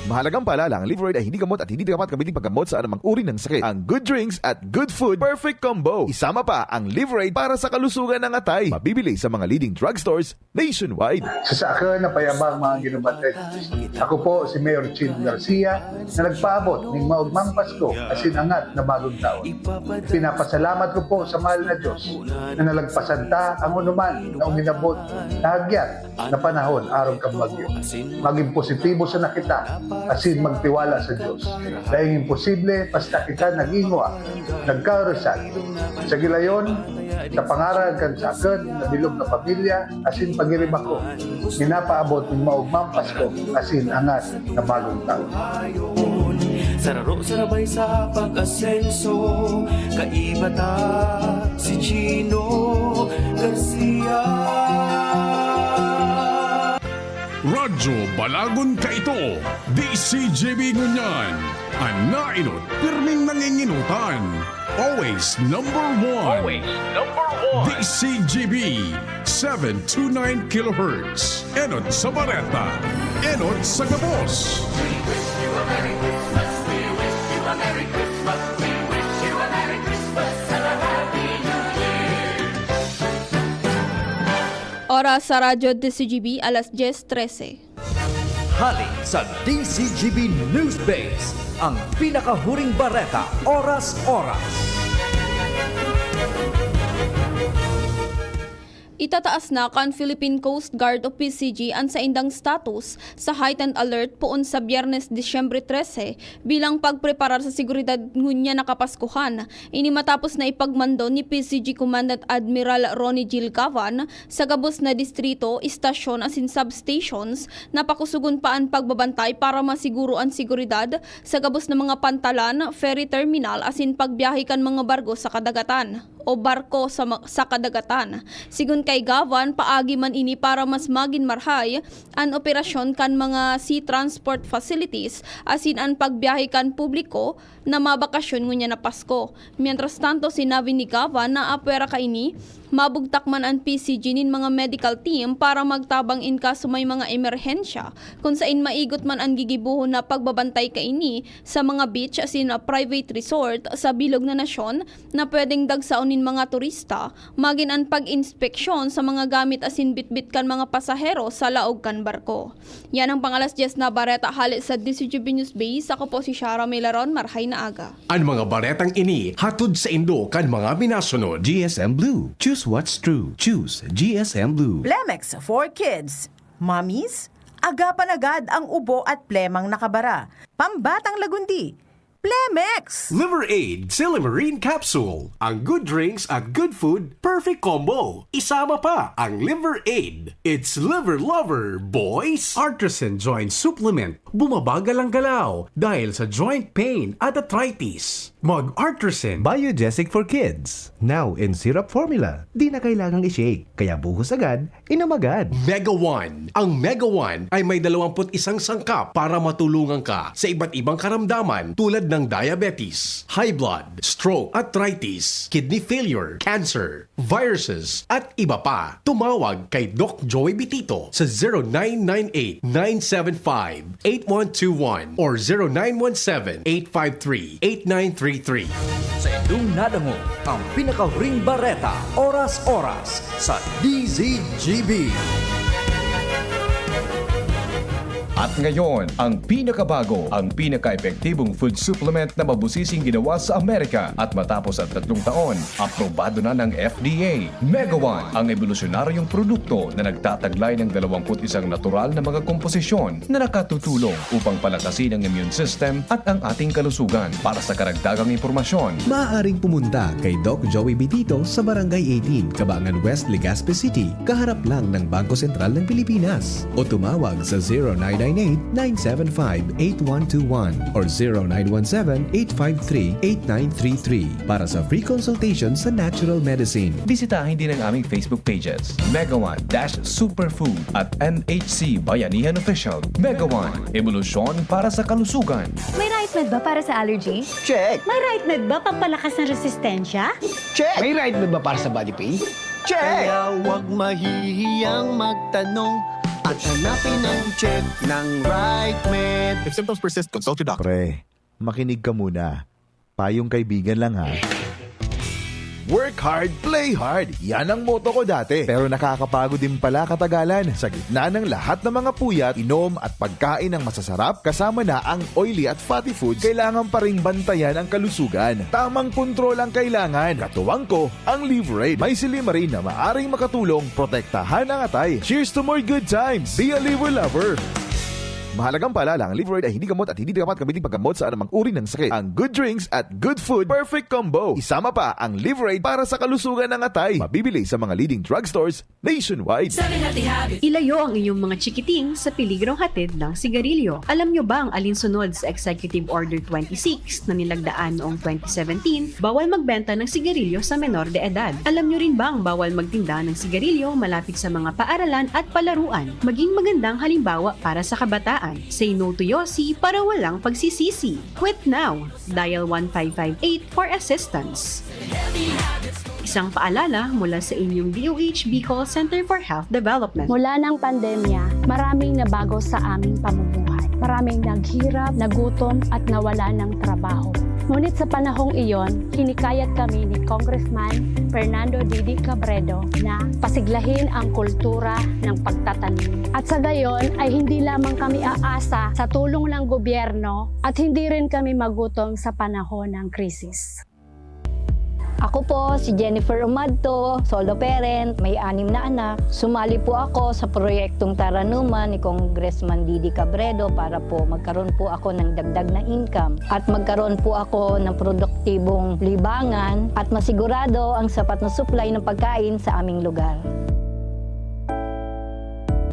Mahalagang paalala, ang Liverade ay hindi gamot at hindi dapat gamitin paggamot sa anumang uri ng sakit. Ang good drinks at good food, perfect combo. Isama pa ang Liverade para sa kalusugan ng atay. Mabibili sa mga leading drugstores nationwide. Sa saakon na payabang mga ginubatid. Ako po si Mayor Chin Garcia na nagpaabot ning maugmang Pasko asin angat na bagong taon. Pinapasalamat ko po sa mahal na Diyos na nalagpasan ta ang onuman na uminabot na hagyat na panahon arog kan bagyo. Magin positibo sana kita asin magtiwala sa Diyos. Dai imposible basta kita nag-ingwa, nagkaurisan. Sa gilayon, sa pangaran kan saakon na bilog na pamilya asin pagiriba ko, minapaabot nin maugmang Pasko asin angat na bagong taon. Sararo sarabay sa pag-asenso, kaiba ta si Chino Garcia. Radyo Balagon kaito, D C G B ngunyan, an nainot, pirming nanginginotan. Always number one. Always number one. D C G B, seven two nine kilohertz. Enot sa bareta, enot sa gabos. Oras sa Radyo D C G B, alas dyes trese. Hali sa D C G B News Base, ang pinakahuring bareta, oras-oras. Itataas na kan Philippine Coast Guard o P C G an saindang status sa heightened alert poon sa Biyernes, Disyembre trese, bilang pagpreparar sa seguridad ngunyan na Kapaskuhan. Ini matapos na ipagmando ni P C G Commandant Admiral Ronnie Gil Gavan sa gabos na distrito, istasyon asin substations na pakusugon pa an pagbabantay para masiguro an seguridad sa gabos na mga pantalan, ferry terminal asin pagbiyahe kan mga barko sa kadagatan o barko sa, ma- sa kadagatan. Sigon kay Gavan, paagi man ini para mas magin marhay an operasyon kan mga sea transport facilities asin an pagbiyahe kan publiko na mabakasyon ngunyan na Pasko. Mientras tanto, sinabi ni Gavan na apwera kaini, mabugtak man an P C G nin mga medical team para magtabang in kaso may mga emerhensya, kun sain maigot man an gigibohon na pagbabantay kaini sa mga beach asin private resort sa bilog na nasyon na pwedeng dagsaon nin mga turista, magin an pag-inspeksyon sa mga gamit asin bitbit kan mga pasahero sa laog kan barko. Yan ang pang-alas dyes na bareta hale sa D C G B News Base. Ako po si Shara Milaron. Marhay na aga. An mga baretang ini hatod saindo kan mga minasunod. G S M Blue. Choose what's true. Choose G S M Blue. Plemex for kids. Mommies, agapan agad ang ubo at plemang nakabara. Pambatang lagundi. Plemex! Liver Aid Silymarin Capsule. Ang good drinks at good food, perfect combo. Isama pa ang Liver Aid. It's Liver Lover, boys! Artisan Joint Supplement. Bumabagal ang galaw dahil sa joint pain at arthritis. Mag Artisan. Biogesic for Kids. Now in syrup formula. Di na kailangang i-shake. Kaya buhos agad, inom agad. Mega One. Ang Mega One ay may dalawamput isang sangkap para matulungan ka sa iba't ibang karamdaman tulad ng diabetes, high blood, stroke, arthritis, kidney failure, cancer, viruses, at iba pa. Tumawag kay Doc Joey Bitito sa zero nine nine eight nine seven five eight one two one or zero nine one seven eight five three eight nine three three. Sa indong nadangog ang pinakahuring bareta, oras-oras, sa D Z G B. At ngayon, ang pinakabago, ang pinaka-epektibong food supplement na mabusising ginawa sa Amerika at matapos ang tatlong taon, aprobado na ng F D A. Mega One, ang ebolusyonaryong produkto na nagtataglay ng dalawamput isang natural na mga komposisyon na nakatutulong upang palakasin ang immune system at ang ating kalusugan. Para sa karagdagang impormasyon, maaaring pumunta kay Doc Joey Bitito sa Barangay eighteen, Kabangan West, Legazpi City, kaharap lang ng Bangko Sentral ng Pilipinas. O tumawag sa zero nine nine eight nine seven five eight one two one or zero nine one seven eight five three eight nine three three para sa free consultation sa natural medicine. Bisitahin din ang aming Facebook pages, Mega One dash Superfood at N H C Bayanihan Official. Mega One, ebolusyon para sa kalusugan. May Right Med ba para sa allergy? Check! May Right Med ba pampalakas ng resistensya? Check! May Right Med ba para sa body pain? Check! Kaya huwag mahihiyang magtanong at hanapin ang check ng Right Med. If symptoms persist, consult your doctor. Pre, makinig ka muna. Payong kaibigan lang ha. Work hard, play hard. Yan ang motto ko dati. Pero nakakapagod din pala katagalan. Sa gitna ng lahat ng mga puyat, inom at pagkain ng masasarap, kasama na ang oily at fatty foods, kailangan pa ring bantayan ang kalusugan. Tamang kontrol ang kailangan. Katuwang ko, ang Liverade. May silymarin na maaring makatulong protektahan ang atay. Cheers to more good times! Be a Liver Lover! Mahalagang paalala, ang Liveride ay hindi gamot at hindi dapat gamitin paggamot sa anumang uri ng sakit. Ang good drinks at good food, perfect combo. Isama pa ang Liveride para sa kalusugan ng atay. Mabibili sa mga leading drugstores nationwide. Seven Healthy Habits. Ilayo ang inyong mga chikiting sa peligrong hatid ng sigarilyo. Alam nyo ba ang alinsunod sa Executive Order twenty-six na nilagdaan noong twenty seventeen? Bawal magbenta ng sigarilyo sa menor de edad. Alam nyo rin ba ang bawal magtinda ng sigarilyo malapit sa mga paaralan at palaruan? Maging magandang halimbawa para sa kabataan. Say no to Yossi para walang pagsisisi. Quit now! Dial one five five eight for assistance. Isang paalala mula sa inyong D O H Bicol Center for Health Development. Mula ng pandemya, maraming nabago sa aming pamumuhay. Maraming naghirap, nagutom, at nawala ng trabaho. Ngunit sa panahong iyon, hinikayat kami ni Congressman Fernando Didi Cabredo na pasiglahin ang kultura ng pagtatanim. At sa gayon ay hindi lamang kami aasa sa tulong ng gobyerno at hindi rin kami magutom sa panahon ng krisis. Ako po si Jennifer Umadto, solo parent, may anim na anak. Sumali po ako sa proyektong Taranuman ni Congressman Didi Cabredo para po magkaroon po ako ng dagdag na income at magkaroon po ako ng produktibong libangan at masigurado ang sapat na supply ng pagkain sa aming lugar.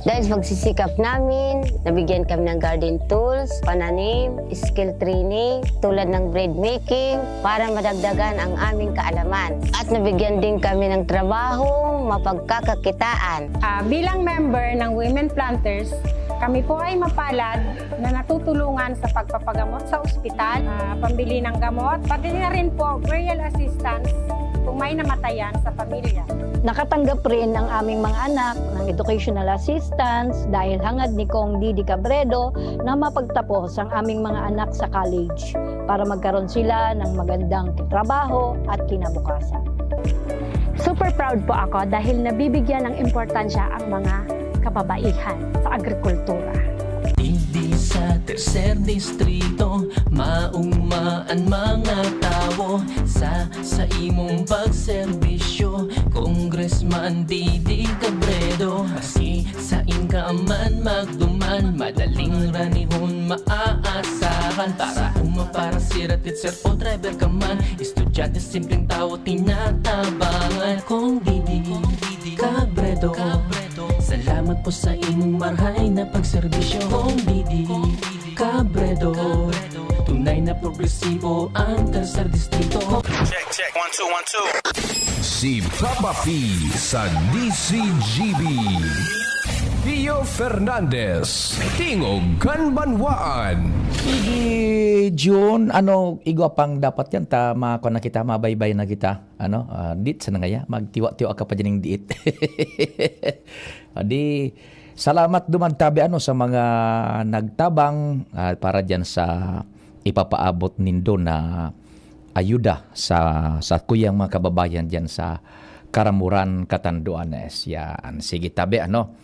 Dahil sa pagsisikap namin, nabigyan kami ng garden tools, pananim, skill training, tulad ng bread making, para madagdagan ang aming kaalaman. At nabigyan din kami ng trabaho mapagkakakitaan. Ah, bilang member ng Women Planters, kami po ay mapalad na natutulungan sa pagpapagamot sa ospital, ah, pambili ng gamot, pati na rin po burial assistance kung may namatayan sa pamilya. Nakatanggap rin ang aming mga anak ng educational assistance dahil hangad ni Cong Didi Cabredo na mapagtapos ang aming mga anak sa college para magkaroon sila ng magandang trabaho at kinabukasan. Super proud po ako dahil nabibigyan ng importansya ang mga kababaihan sa agrikultura. Digdi sa tercer distrito, maugma an mga tawo sa, sa imong pagserbisyo, Congressman Didi Cabredo. Maski sain ka man magduman, madaling ranihon maaasahan. Para uma, para sira, teacher o driver ka man, estudyante, simpleng tawo, tinatabangan. Cong Didi Cabredo, salamat po sa imong marahay na pagserbisyo. Cong Didi Cabredo, tunay na progresibo ang tercer distrito. Check, check, one, two, one, two. Si Papa P sa D C G B. Pio Fernandez, Tingog kan Banwaan. Sige, Jun, ano, igwa pang dapat yan, ta, makakon na kita, mabaybay na kita. Ano, ah, dit sa nangaya, magtiwa-tiwa ka pa dyan ng diit. Adi, salamat duman tabi, ano, sa mga nagtabang, ah, para dyan sa ipapaabot nindo na ayuda sa, sa kuyang mga kababayan dyan sa Caramoran, Catanduanes. Yan. Sige, tabi, ano?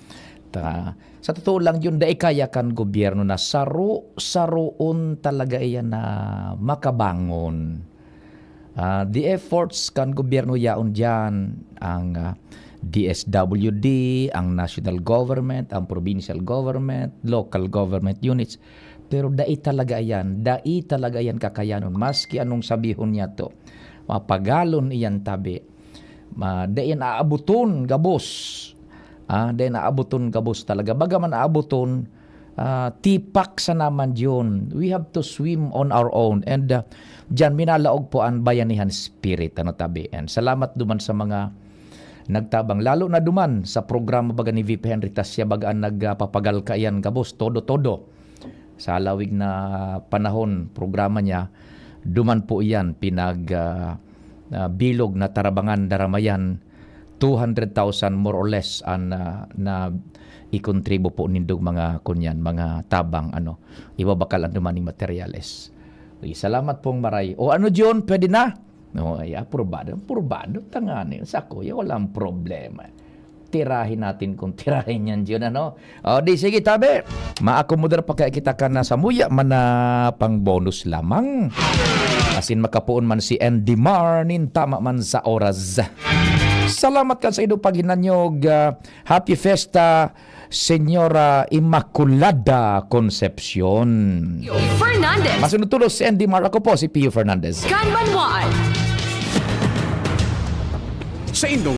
Ta, sa totoo lang yun, dai kaya kan gobyerno na saro-saroon talaga iyan na makabangon. Ah, the efforts kan gobyerno yaon diyan, ang, ah, D S W D, ang national government, ang provincial government, local government units. Pero dai talaga iyan, dai talaga iyan kakayanon, maski anong sabihon niya to. Mapagalon iyan tabi. Ma, dai iyan aaboton gabos. Ah, dai iyan aaboton gabos talaga. Baga man aaboton, ah, tipak sana man yun. We have to swim on our own. And, ah, diyan, minalaog po ang bayanihan spirit, ano, tabi. And salamat duman sa mga nagtabang. Lalo na duman sa programa baga ni V P Henry Tasya, baga ang nagpapagal kaiyan gabos, todo-todo. Sa halawig na panahon, programa niya, duman po iyan, pinag, ah, ah, bilog na tarabangan, daramayan, two hundred thousand more or less an, ah, na ikontribo po nindog mga kunyan, mga tabang, ano, ibabakal an dumaning materyales. Uy, salamat pong maray. O ano, John, pwede na? No, ay, aprobado. Aprobado, tangani. Sa kuya, walang problema. Tirahin natin kung tirahin yan, John, ano? O, di, sige, tabi. Maakomodar pa kaya kita ka na sa muya, man na pang bonus lamang. Asin makapoon man si Andy Mar, nin tama man sa oras. Salamat kan sa indo paghinanyog. Ah, Happy Fiesta, Señora Immaculada Concepcion. Fernandez. Masunod tulos si Andy Mar. Ako po si Pio Fernandez. Kan Banwaan. Sa indong